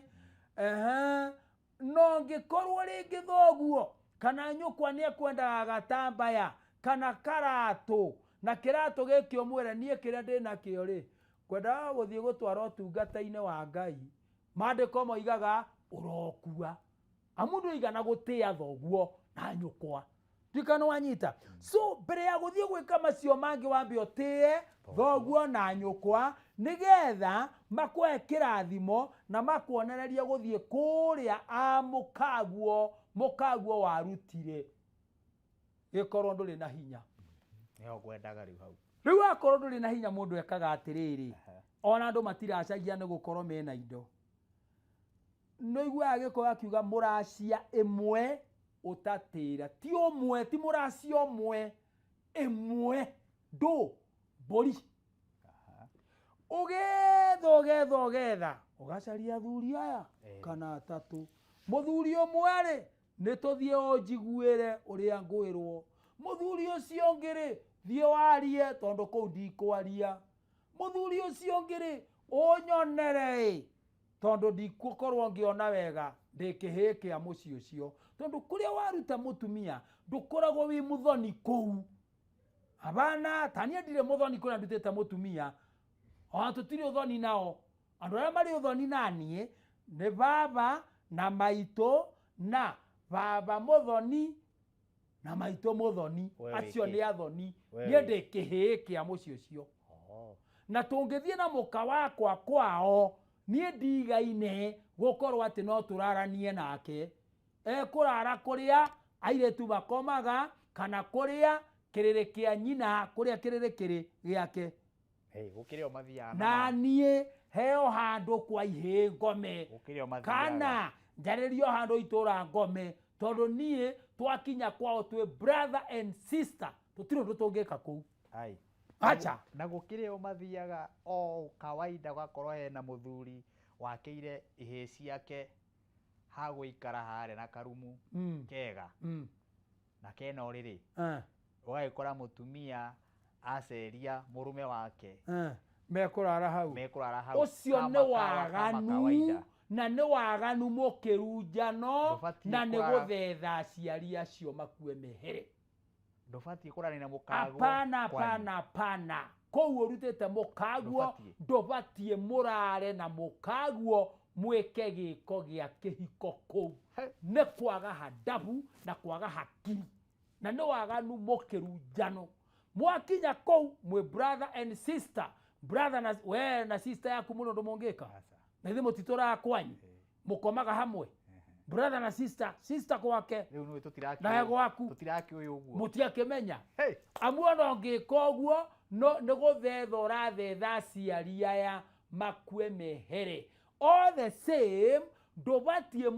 ehe. No ngĩkorwo rĩngĩ thoguo kana nyũkwa nĩ ekwendaga gatambaya kana karatũ, na kĩratũ gĩkĩ ũmwĩre niĩ kĩrĩa ndĩnakĩo rĩ, ngwendaga gũthiĩ gũtwara ũtungata-inĩ wa Ngai. Maandĩko moigaga ũrokua. Amu ndũigana gũtĩa thoguo na nyũkwa. Ndikana wanyita. So mbere ya gũthiĩ gwĩka macio mangĩ wambe ũtĩe thoguo na nyũkwa nĩgetha makũhe kĩrathimo na makuonererie gũthiĩ kũrĩa a mũkaguo, mũkaguo warutire. Gĩkorwo ndũrĩ na hinya. Nĩho ngwendaga rĩu hau. Rĩu akorwo ndũrĩ na hinya mũndũ ekaga atĩrĩrĩ, ona andũ matiracagia nĩ gũkorwo mena indo. Nĩũiguaga gĩkũyũ akiuga mũracia ĩmwe ũtatĩra. Ti ũmwe, ti mũracia ũmwe, ĩmwe ndũ mbũri. Ũgetha, ũgetha, ũgetha, ũgacaria athuri aya kana atatũ. Mũthuri ũmwe rĩ, nĩ tũthiĩ ũnjiguĩre ũrĩa ngwĩrwo. Mũthuri ũcio ũngĩ rĩ, thiĩ warie tondũ kũu ndikwaria. Mũthuri ũcio ũngĩ rĩ, ũnyonere ĩ, tondũ ndikũkorwo ngĩona wega ndĩ kĩhĩĩ kĩa mũciĩ ũcio. Tondũ kũrĩa waruta mũtumia ndũkoragwo wĩ mũthoni kũu. Abana, ta niĩ ndirĩ mũthoni kũrĩa ndutĩte mũtumia. Ona tũtirĩ ũthoni nao. Andũ arĩa marĩ ũthoni na niĩ nĩ baba na maitũ na baba mũthoni na maitũ mũthoni. Wewe Acio wĩ nĩ athoni. Wewe Niĩ wĩ ndĩ kĩhĩĩ kĩa mũciĩ ũcio. Na tũngĩthiĩ na mũka wakwa kwao, niĩ ndigaine gũkorwo atĩ no tũraranie nake. Ekũrara kũrĩa airĩtu makomaga kana kũrĩa kĩrĩrĩ kĩa nyina, kũrĩa kĩrĩrĩ kĩrĩ gĩake. Hey, gũkĩrĩ o mathiaga na niĩ heo handũ kwa ihĩĩ ngome. Gũkĩrĩ o mathiaga. Kana njarĩrio handũ itũra ngome, tondũ niĩ twakinya kwao twĩ brother and sister, tũtirĩ ũndũ tũngĩka kũu. Ai. Acha. Na gũkĩrĩ o mathiaga o kawaida, ũgakorwo hena mũthuri wakĩire ihĩĩ ciake ha gũikara harĩa na karumu kega. Na kena ũrĩrĩ. Ũgagĩkora mũtumia aceria mũrũme wake. Mekũrara hau. Mekũrara hau. Ũcio Kama nĩ kawa, kama waganu, kawaida. na nĩ waganu mũkĩrunjano, Ndũbatiĩ na nĩ kũrara. gũthetha aciari acio makue mehere. Ndũbatiĩ kũrara na mũkaguo Apana, kwanyu. apana, apana. Kũu ũrutĩte mũkaguo, Ndũbatiĩ. ndũbatiĩ mũrare na mũkaguo mwĩke gĩko gĩa kĩhiko kũu. Nĩ kwaga hadabu na kwaga hakiri. Na nĩ waganu mũkĩrunjano. Mwakinya kũu mwĩ brother and sister. Brother na we na sister yaku mũno ũndũ mũngĩka. Na ithuĩ mũtitũraga kwanyu. Mũkomaga hamwe. Brother na sister, sister gwake. Rĩu nĩũĩ tũtirakĩũĩ. Nawe gwaku. Tũtirakĩũĩ ũguo. Mũtiakĩmenya. Amu ona ũngĩka ũguo, no nĩ gũthetha ũrathetha aciari aya makue mehere. All the same ndũbatiĩ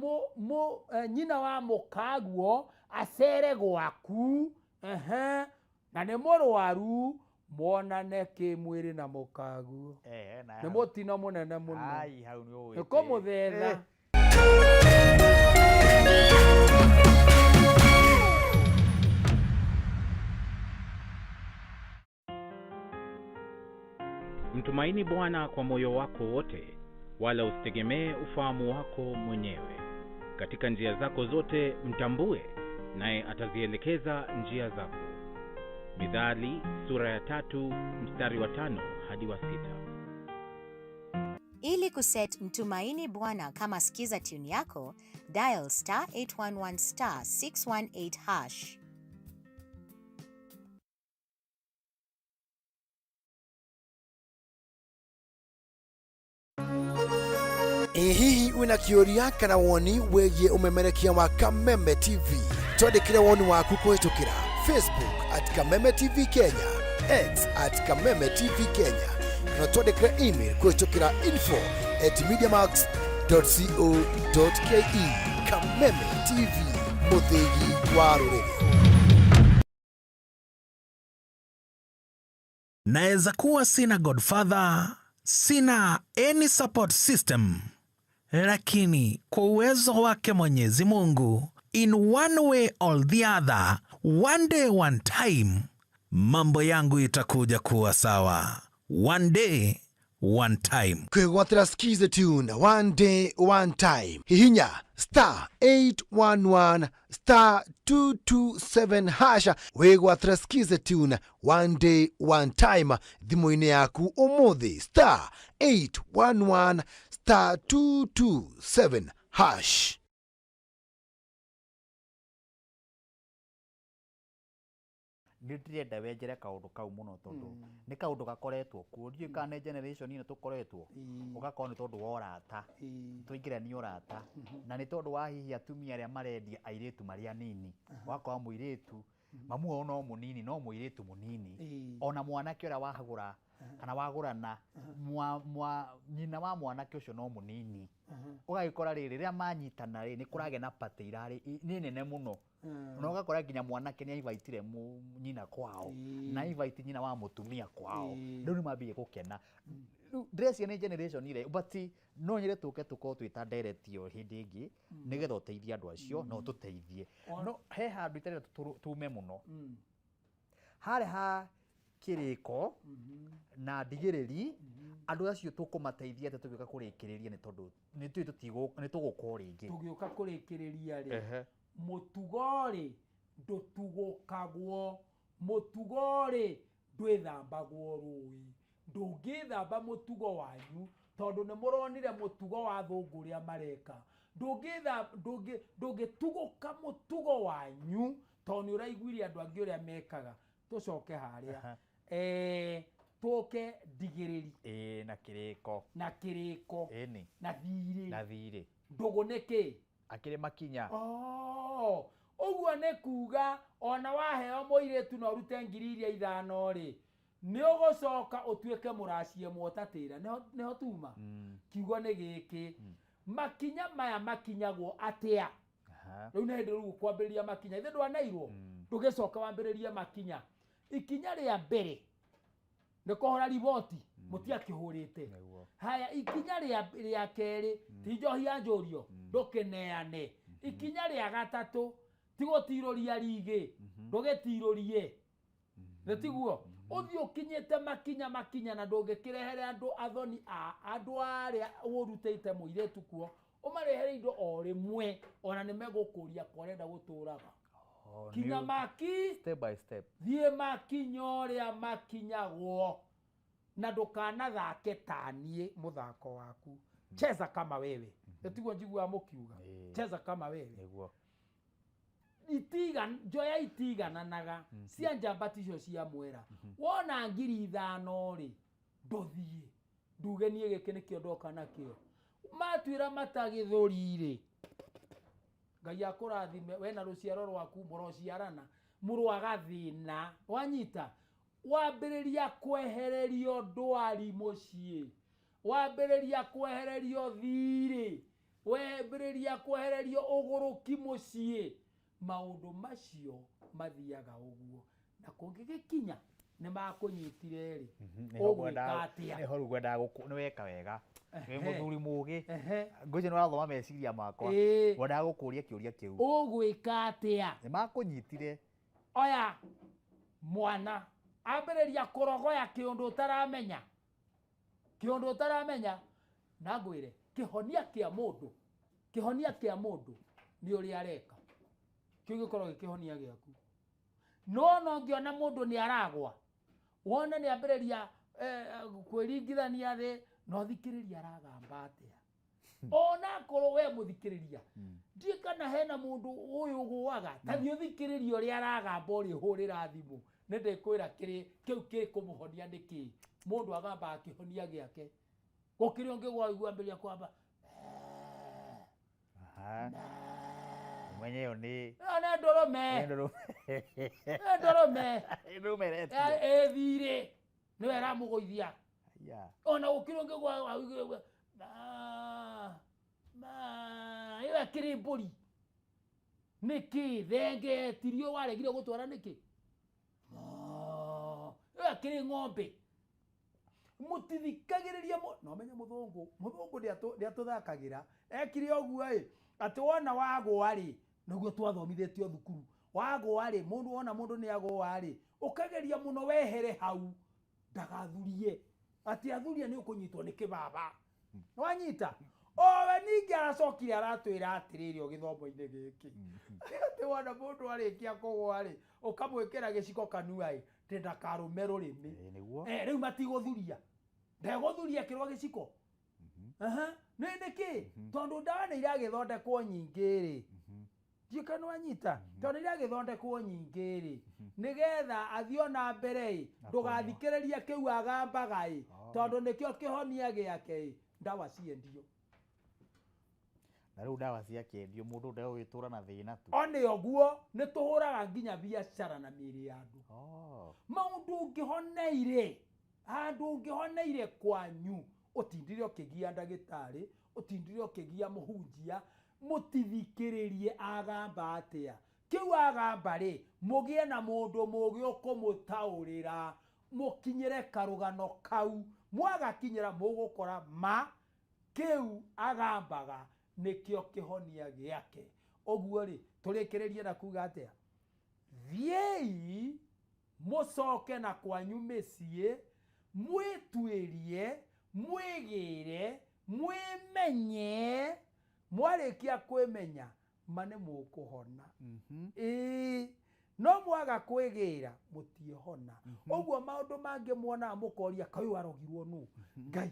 nyina wa mũkaguo acere gwaku, ehe, na nĩ mũrwaru monane kĩmwĩrĩ na mũkaguo. Nĩ mũtino mũnene mũno. Ai, hau nĩ Nĩ kũmũthetha. Mtumaini Bwana kwa moyo wako wote, wala usitegemee ufahamu wako mwenyewe. Katika njia zako zote mtambue, naye atazielekeza njia zako. Mithali sura ya 3 mstari wa 5 hadi wa 6. Ili kuset Mtumaini Bwana kama skiza tune yako, dial *811 *618#. Ĩ hihi wĩna kĩũria kana woni wĩgiĩ ũmemerekia wa Kameme TV? Twandĩkĩre woni waku kũhĩtũkĩra Facebook at Kameme TV Kenya, X at Kameme TV Kenya, kana twandĩkĩre email kũhĩtũkĩra info@mediamax.co.ke. Kameme TV, mũthĩgi wa rũrĩrĩ. Naweza kuwa sina godfather, sina any support system, lakini kwa uwezo wake Mwenyezi Mungu, in one way or the other, one day one time, mambo yangu itakuja kuwa sawa. One day one time. Kwĩgwatĩra Skiza tune one day one time, hihinya *811 *227 hasha wĩgwatĩra Skiza tune one day one time thimũ-inĩ yaku ũmũthĩ, *811 *227 hash. Nĩ ndĩrenda wenjere kaũndũ kau mũno tondũ nĩ kaũndũ gakoretwo kuo, ndiũĩ kana nĩ generation ĩno tũkoretwo, ũgakorwo nĩ tondũ wa ũrata, twaingĩrania ũrata, na nĩ tondũ wa hihi atumia arĩa marendia airĩtu marĩ anini, ũgakora mũirĩtu mamu wao no mũnini, no mũirĩtu mũnini, ona mwanake ũrĩa wagũra kana wagũrana, nyina wa mwanake ũcio no mũnini, ũgagĩkora rĩrĩ rĩrĩa manyitana rĩ, nĩ kũragĩa na party irarĩ nĩ nene mũno, na ũgakora nginya mwanake nĩ aivaitire nyina kwao na invite nyina wa mũtumia kwao, rĩu nĩ mambia gũkena. Rĩu ndĩreciria nĩ generation ire, but no nyende tũke tũkorwo twĩ ta ndereti ĩyo hĩndĩ ĩngĩ, nĩgetha ũteithie andũ acio na ũtũteithie. No he handũ itarenda tume mũno, harĩa ha kĩrĩko na ndigĩrĩri, andũ acio tũkũmateithia atĩa tũgĩũka kũrĩkĩrĩria, nĩ tondũ nĩ tũĩ nĩ tũgũka o rĩngĩ. Tũgĩũka kũrĩkĩrĩria rĩ, mũtugo rĩ ndũtugũkagwo, mũtugo rĩ ndwĩthambagwo rũĩ, ndũngĩthamba mũtugo wanyu tondũ nĩ mũronire mũtugo wa thũngũ ũrĩa mareka. Ndũngĩtugũka mũtugo wanyu tondũ nĩ ũraiguire andũ angĩ ũrĩa mekaga. Tũcoke harĩa, tũke ndigĩrĩri na kĩrĩko, na kĩrĩko, na thirĩ, na thirĩ. Ndũgũ nĩ kĩ? Akĩrĩ makinya. Ũguo nĩ kuga ona waheo mũirĩtu na ũrute 5,000 rĩ, nĩ ũgũcoka ũtuĩke mũracie mwotatĩra. Nĩho tuma kiugo nĩ gĩkĩ, makinya maya makinyagwo atĩa? Rĩu nĩ hĩndĩ rĩu ũkwambĩrĩria makinya, ithe ndwanairwo, ndũgĩcoka wambĩrĩrie makinya. Ikinya rĩa mbere nĩ kũhũra riboti, mũtiakĩhũrĩte. Haya, ikinya rĩa kerĩ ti njohi ya njũrio, ndũkĩneane. Ikinya rĩa gatatũ ti gũtirũria rigĩ, ndũgĩtirũrie, nĩ tiguo? Ũthiĩ ũkinyĩte makinya makinya, na ndũngĩkĩrehere andũ athoni a andũ arĩa ũrutĩte mũirĩtu kuo, ũmarehere indo o rĩmwe, ona nĩ megũkũria ko ũrenda gũtũraga. Kinya maki step by step, thiĩ makinya ũrĩa makinyagwo, na ndũkanathake ta niĩ mũthako waku. Cheza kama wewe, nĩ tiguo njiguaga mũkiuga, cheza kama wewe. Njoya itigananaga cia njamba ticio cia mwera. Wona 5,000 rĩ, ndũthiĩ nduge niĩ gĩkĩ nĩkĩo ndoka nakĩo. Matuĩra matagĩthũri rĩ, Ngai akũrathime we na rũciaro rwaku, mũrociarana mũrwaga thĩna, wanyita wambĩrĩria kwehererio ndwari mũciĩ. Wambĩrĩria kwehererio thirĩ, wambĩrĩria kwehererio ũgũrũki mũciĩ, maũndũ macio mathiaga ũguo. Na kũngĩgĩkinya nĩ makũnyitire rĩ, ũgwĩka atĩa? Nĩho rĩu ngwendaga gũkũ nĩ weka wega wĩ Ehe. mũthuri mũgĩ. Ehe. Ngwĩciria nĩ ũrathoma meciria makwa. Ĩĩ. Ngwendaga gũkũria kĩũria kĩu. Ũgwĩka atĩa? Nĩ makũnyitire. Oya mwana ambĩrĩria kũrogoya kĩũndũ ũtaramenya, kĩũndũ ũtaramenya. Na ngwĩre kĩhonia kĩa mũndũ, kĩhonia kĩa mũndũ nĩ ũrĩa areka, kĩu gĩkoragwo gĩ kĩhonia gĩaku. No no ngĩona mũndũ nĩ aragwa, wone nĩ ambĩrĩria kwĩringithania thĩ, na ũthikĩrĩria aragamba atĩa. Ona akorwo we mũthikĩrĩria ndiĩ kana hena mũndũ ũyũ ũgũaga, ta thiĩ ũthikĩrĩrie ũrĩa aragamba, ũrĩa ũhũrĩra thimũ, nĩ ndĩkwĩra kĩrĩ kĩu kĩkũmũhonia nĩ kĩĩ. Mũndũ agambaga kĩhonia gĩake, gũkĩrĩ ũngĩ waigua ambĩrĩria kwamba. Aha. Ũmenye ĩyo nĩ Ĩyo nĩ ndũrũme. Nĩ ndũrũme. Nĩ ndũrũme. Nĩ ndũrũme ĩretio. Ĩ thirĩ nĩwe ĩramũgũithia. Yeah. Ona gũkĩrĩ ũngĩ gwa ĩyo ĩkĩrĩ mbũri nĩkĩ thenge etirio waregire gũtwara nĩkĩ? Ĩyo ĩkĩrĩ ng'ombe. Mũtithikagĩrĩria no menye mũthũngũ, mũthũngũ nĩatũthakagĩra. Ekire ũguo ĩ, atĩ wona wagũa rĩ, nĩguo twathomithĩtio thukuru, wagũa rĩ, mũndũ wona mũndũ nĩ agũa rĩ, ũkageria mũno wehere hau ndagathurie, atĩ athurie nĩ ũkũnyitwo nĩ kĩbaba. Nĩwanyita? Owe ningĩ aracokire aratwĩra atĩrĩrĩ o gĩthomo-inĩ gĩkĩ, atĩ wona mũndũ arĩkia kũgũa rĩ, ũkamwĩkĩra gĩciko kanua ĩ, atĩ ndakarũme rũrĩmĩ. Nĩguo. Rĩu matigũthuria, ndegũthuria kĩrwa gĩciko. Aha, nĩ nĩkĩ? Tondũ ndawa nĩ iragĩthondekwo nyingĩ rĩ, ndiũĩ kana nĩwanyita, tondũ nĩ iragĩthondekwo nyingĩ rĩ, nĩgetha athiĩ ona mbere ĩ, ndũgathikĩrĩrie kĩu agambaga ĩ, tondũ nĩkĩo kĩhonia gĩake ĩ, ndawa ciendio. Na rĩu ndawa ciakĩendio mũndũ ndegũgĩtũra na thĩna tu. One ũguo nĩ tũhũraga nginya biacara na mĩĩrĩ ya andũ. Maũndũ ũngĩhoneire, handũ ũngĩhoneire kwanyu, ũtindire ũkĩgia ndagĩtarĩ, ũtindire ũkĩgia mũhunjia, mũtithikĩrĩrie agamba atĩa. Kĩu agamba rĩ, mũgĩe na mũndũ mũũgĩ ũkũmũtaũrĩra, mũkinyĩre karũgano kau. Mwagakinyĩra mũgũkora ma kĩu agambaga nĩkĩo kĩhonia gĩake. Ũguo rĩ, tũrĩkĩrĩrie na kuga atĩa? Thiĩi mũcoke na kwanyu mĩciĩ, mwĩtuĩrie, mwĩgĩre, mwĩmenye. Mwarĩkia kwĩmenya, ma nĩ mũkũhona. Ĩĩ, no mwaga kwĩgĩra, mũtiĩhona. Ũguo maũndũ mangĩ muonaga mũkoria, kaĩ ũyũ arogirwo nũ? Ngai,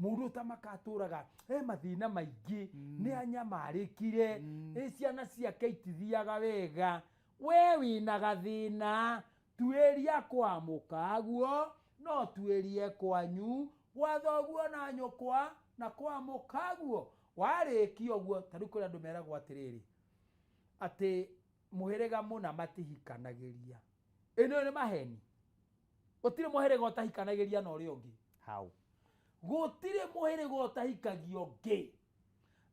mũndũ ũtamakatũraga e mathĩna maingĩ, nĩ anyamarĩkire, ĩ ciana ciake itithiaga wega, we wĩna gathĩna, tuĩria kwa mũkaguo, no tuĩrie kwanyu, gwa thoguo na nyũkwa, na kwa mũkaguo. Warĩkia ũguo, ta rĩu kũrĩ andũ meragwo atĩrĩrĩ, atĩ mũhĩrĩga mũna matihikanagĩria. Ĩno nĩ maheni. Gũtirĩ mũhĩrĩga ũtahikanagĩria na ũrĩa ũngĩ. How? Gũtirĩ mũhĩrĩga ũtahikagia ũngĩ.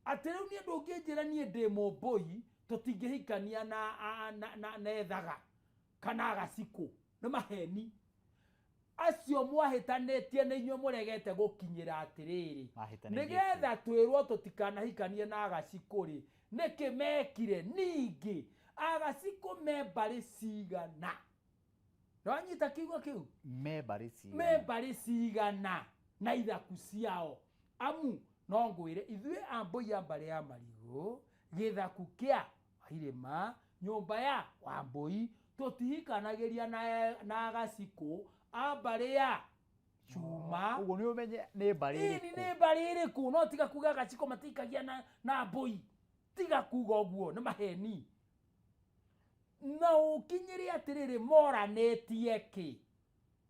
Atĩ rĩu niĩ ndũngĩnjĩra niĩ ndĩ mũmbũi, tũtingĩhikania na ethaga kana agacikũ. Nĩ maheni. Acio mwahĩtanĩtie nĩ inyuĩ mũregete gũkinyĩra atĩrĩrĩ, Mahĩtanĩtie. nĩgetha twĩrwo tũtikanahikanie na agacikũ rĩ, nĩkĩ mekire? Ningĩ agacikũ me mbarĩ cigana? Nĩwanyita kiugo kĩu? Me mbarĩ cigana. Me mbarĩ cigana na ithaku ciao. Amu no ngwĩre ithuĩ ambũi a mbarĩ ya Marigũ, gĩthaku kĩa Wairĩma, nyũmba ya Wambũi, tũtihikanagĩria na agacikũ a mbarĩ ya Cuma. Ũguo nĩ ũmenye nĩ mbarĩ Ĩni ĩrĩkũ. nĩ mbarĩ ĩrĩkũ? No tiga kuga agacikũ matihikagia na mbũi. Tiga kuga ũguo, nĩ maheni. Na ũkinyĩre atĩrĩrĩ, moranĩtie kĩ?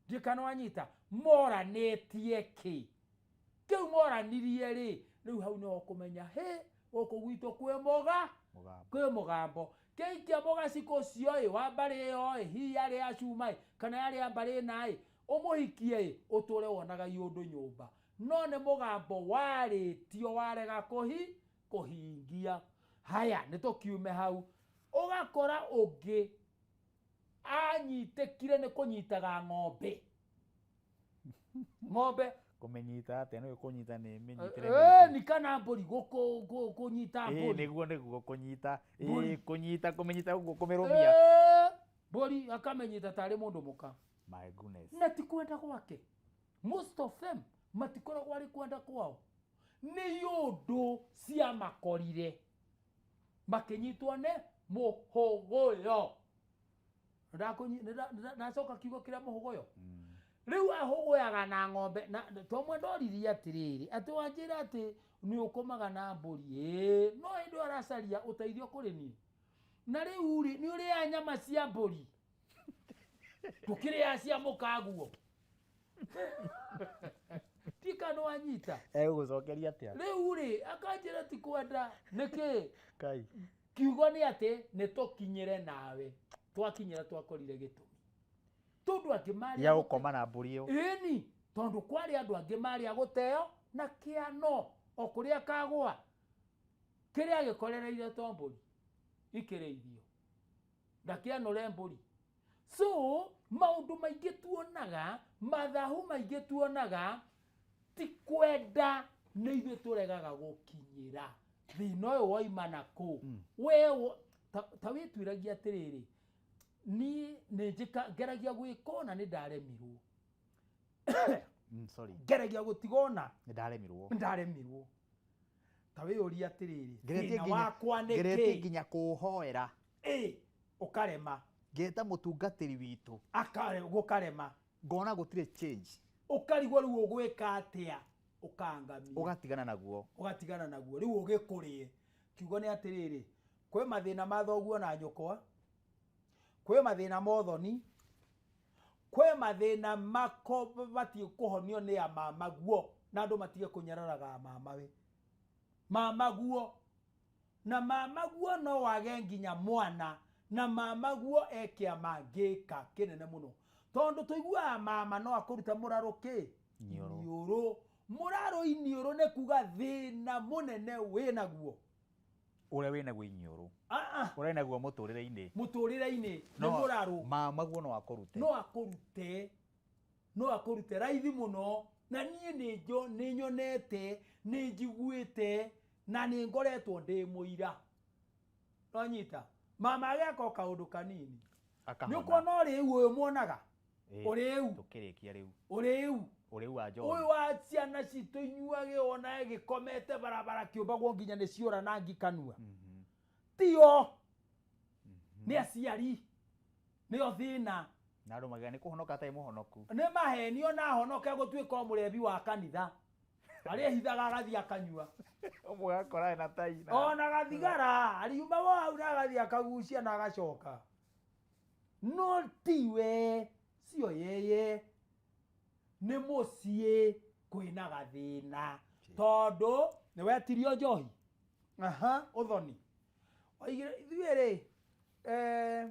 Ndiũĩ kana wanyita, moranĩtie kĩ? Kĩu moranirie rĩ, rĩu hau nĩho ũkũmenya, hĩ, gũkũ gwitũ kwĩ kwĩ mũgambo. Kĩikia mũgacikũ ũcio ĩ, wa mbarĩ ĩyo ĩ, hihi yarĩ ya Cuma ĩ, kana yarĩ ya mbarĩ ĩna ĩ, ũmũhikie ĩ, ũtũre wonaga iũndũ nyũmba. No nĩ mũgambo warĩtio warega kũhingia. Haya, nĩ tũkiume hau. Ũgakora ũngĩ anyitĩkire nĩ kũnyitaga ng'ombe. Ng'ombe kũmĩnyita atĩa? Nĩ kũnyita nĩ mĩnyitĩre. Ni kana mbũri kũnyita mbũri. Nĩguo kũnyita. Mbũri. Kũnyita kũmĩnyita ũguo kũmĩrũmia. Mbũri akamĩnyita tarĩ mũndũ mũka. My goodness. Na ti kwenda gwake. Most of them matikoragwo arĩ kwenda kwao. Nĩ ũndũ ciamakorire. Makĩnyitwo nĩ mũhũgũyo. Ndacoka kiugo kĩrĩa mũhũgũyo. Rĩu ahũgũyaga na ng'ombe na tomwe ndoririe atĩrĩrĩ atĩ wanjĩra atĩ nĩ ũkomaga na mbũri ĩĩ no hĩndĩ ĩyo aracaria ũteithio kũrĩ niĩ. Na rĩu rĩ nĩ ũrĩaga nyama cia mbũri tũkĩrĩaga cia mũkaguo. Tika nĩ wanyita. Egũgũcokeria atĩa? Rĩu rĩ akanjĩra ti kwenda nĩkĩ? Kai. Kiugo nĩ atĩ nĩ tũkinyĩre nawe. Twakinyĩra twakorire gĩtũmi. Tondũ angĩ marĩ Ya gũkoma na mbũri ĩyo. Ĩni, tondũ kwarĩ andũ angĩ marĩ a gũteo na kĩano o kũrĩa kagwa. Kĩrĩa gĩkorereire to mbũri ikĩrĩithio. Ndakĩanũre mbũri. So maũndũ maingĩ tuonaga, mathahu maingĩ tuonaga ti kwenda nĩ ithuĩ tũregaga gũkinyĩra. Thĩna ũyũ woima na kũ? We ta wĩtuĩragia atĩrĩrĩ, niĩ nĩ njĩka ngeragia gwĩka ũna nĩ ndaremirwo. Sorry. Ngeragia gũtiga ũna nĩ ndaremirwo. Nĩ ndaremirwo. Ta wĩyũrie atĩrĩrĩ, Ngeretie thĩna wakwa nĩ ngeretie kĩ? nginya kũũhoera. Ũkarema. Ngeta mũtungatĩri witũ. Gũkarema. Ngona gũtirĩ change. Ũkarigwo rĩu ũgwĩka atĩa? Ũkangamia. Ũgatigana naguo. Ũgatigana naguo. Rĩu ũgĩkũrĩe. Kiugo nĩ atĩrĩrĩ, kwĩ mathĩna ma thoguo na nyũkwa, kwĩ mathĩna ma ũthoni, kwĩ mathĩna mabatiĩ kũhonio nĩ amamaguo, na andũ matige kũnyararaga mamawe. Mamaguo. Na mamaguo no wage nginya mwana, na mamaguo e kĩama ngĩka kĩnene mũno. Tondũ tũiguaga mama no akũrute mũrarũ kĩ? Niũrũ. Mũrarũ iniũrũ nĩ kuga thĩna mũnene wĩnaguo. Ũrĩa wĩnaguo iniũrũ. Ũrĩa wĩnaguo mũtũrĩre-inĩ. Mũtũrĩre-inĩ nĩ mũrarũ. Mamaguo no akũrute. No akũrute. No akũrute raithi mũno. Na niĩ nĩ nyonete, nĩ njiguĩte, na nĩ ngoretwo ndĩ mũira. Nonyita. Mama ageka o kaũndũ kanini. Akahona. Nĩ ũkuona ũrĩu ũyũ muonaga? Ũrĩu. Tũkĩrĩkia rĩu. Ũrĩu. Ũrĩu wa John. Ũyũ wa ciana citũ inyuage ona ĩgĩkomete barabara kĩũmbagwo nginya nĩ ciũra na ngi kanua. Tio. Nĩ aciari. Nĩo thĩna. Na andũ magega nĩ kũhonoka atarĩ mũhonoku. Nĩ mahenio na ahonoke gũtuĩka o mũrebi wa kanitha. Arĩa ehithaga agathiĩ akanyua. Ũmwe agakora ena tai. Ona gathigara, ariuma wo hau na agathiĩ akagucia na agacoka. No tiwe, sio yeye. Nĩ mũciĩ kwĩna gathĩna. Tondũ nĩ wetirio njohi. Aha, ũthoni. Oigire ithuĩ rĩ,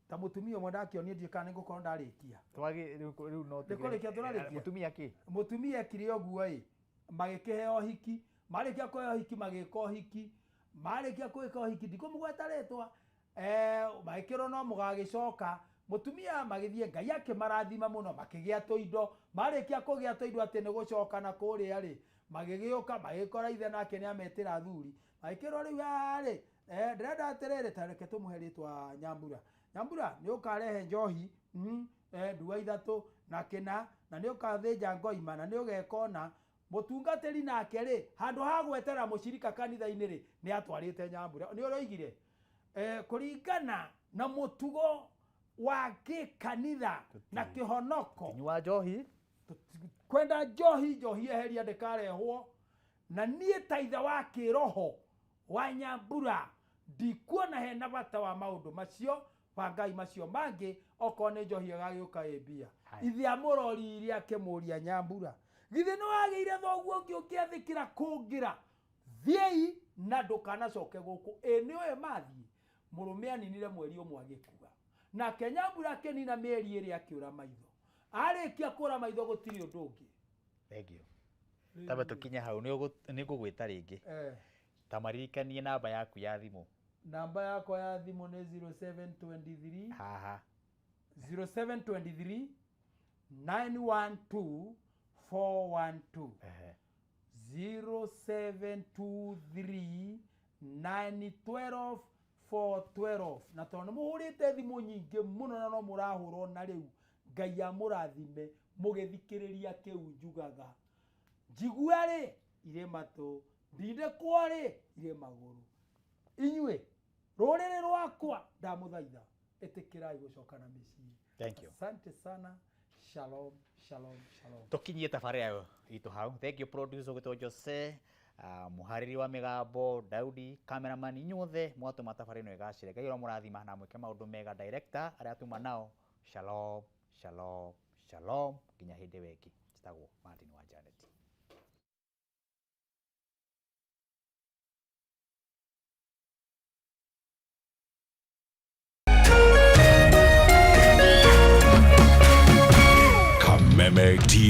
ta mũtumia ũmwe ndakĩonio ndiũĩ kana nĩngũkorwo ndarĩkia. Rĩu no Nĩ kũrĩkia tũrarĩkia? Mũtumia kĩ? Mũtumia ekire ũguo ĩ, magĩkĩheo ũhiki, marĩkia kũheo ũhiki magĩka ũhiki, marĩkia gwĩka ũhiki ndikũmũgweta rĩtwa, magĩkĩrwo no mũgagĩcoka, mũtumia magĩthiĩ Ngai akĩmarathima mũno makĩgĩa tũindo, marĩkia kũgĩa tũindo atĩ nĩ gũcoka na kũrĩa rĩ, magĩgĩũka magĩkora ithe nake nĩ ametĩra athuri, magĩkĩrwo rĩu haha rĩ, ndĩrenda atĩrĩrĩ, ta reke tũmũhe rĩtwa Nyambura. Nyambura nĩ ũkarehe njohi, ndua ithatũ na kĩna, na nĩ ũkathĩnja ngoima, na nĩ ũgeka ũna. Mũtungatĩri nake rĩ, handũ ha gwetera mũcirika kanitha-inĩ rĩ, nĩ atwarĩte Nyambura. Nĩ ũroigire, kũringana na mũtugo wa gĩkanitha na kĩhonoko. Nyua njohi. Kwenda njohi, njohi eheria ndĩkarehwo. Na niĩ ta ithe wa kĩroho wa Nyambura, ndikuona hena bata wa maũndũ macio, bangai macio mangĩ, okorwo nĩ njohi ĩgagĩũka ĩ mbia. Ithe amũroririe akĩmũria Nyambura, githĩ nĩ wagĩire thoguo ũngĩ ũngĩathĩkĩra kũngĩra? Thiĩi na ndũkanacoke gũkũ. Ĩ nĩ ũĩ mathiĩ? Mũrũme aninire mweri ũmwe agĩkua. Nake Nyambura akĩnina mĩeri ĩrĩ akĩũra maitho. Arĩkia kũra maitho gũtirĩ ũndũ ũngĩ. Thank you. Tamba tũkinye hau nĩ ngũgwĩta rĩngĩ. Ta maririkanie namba yaku ya thimũ. Namba yakwa ya thimũ nĩ 0723 haha 0723 912 412. 0723 912 412. Na tondũ nĩ mũhũrĩte thimũ nyingĩ mũno na no mũrahũra ona rĩu, Ngai amũrathime mũgĩthikĩrĩria kĩu njugaga. Njigua rĩ irĩ matũ, ndindĩkwo rĩ irĩ magũrũ. Inyuĩ rũrĩrĩ rwakwa ndamũthaitha, ĩtĩkĩrai gũcoka na mĩciĩ. Thank you. Asante sana. Shalom, shalom, shalom. Tũkinyie tabarĩra ĩyo itũ hau. Thank you producer ũgwĩtwo Jose, mũharĩri wa mĩgambo Daudi, cameraman, inyuothe mwatũma tabarĩra ĩno ĩgacĩre. Ngai ũromũrathima na mwĩke maũndũ mega. Director arĩa tuma nao, shalom, shalom, shalom, nginya hĩndĩ ĩyo ĩngĩ. Njĩtagwo Martin wa Janet. Kameme TV.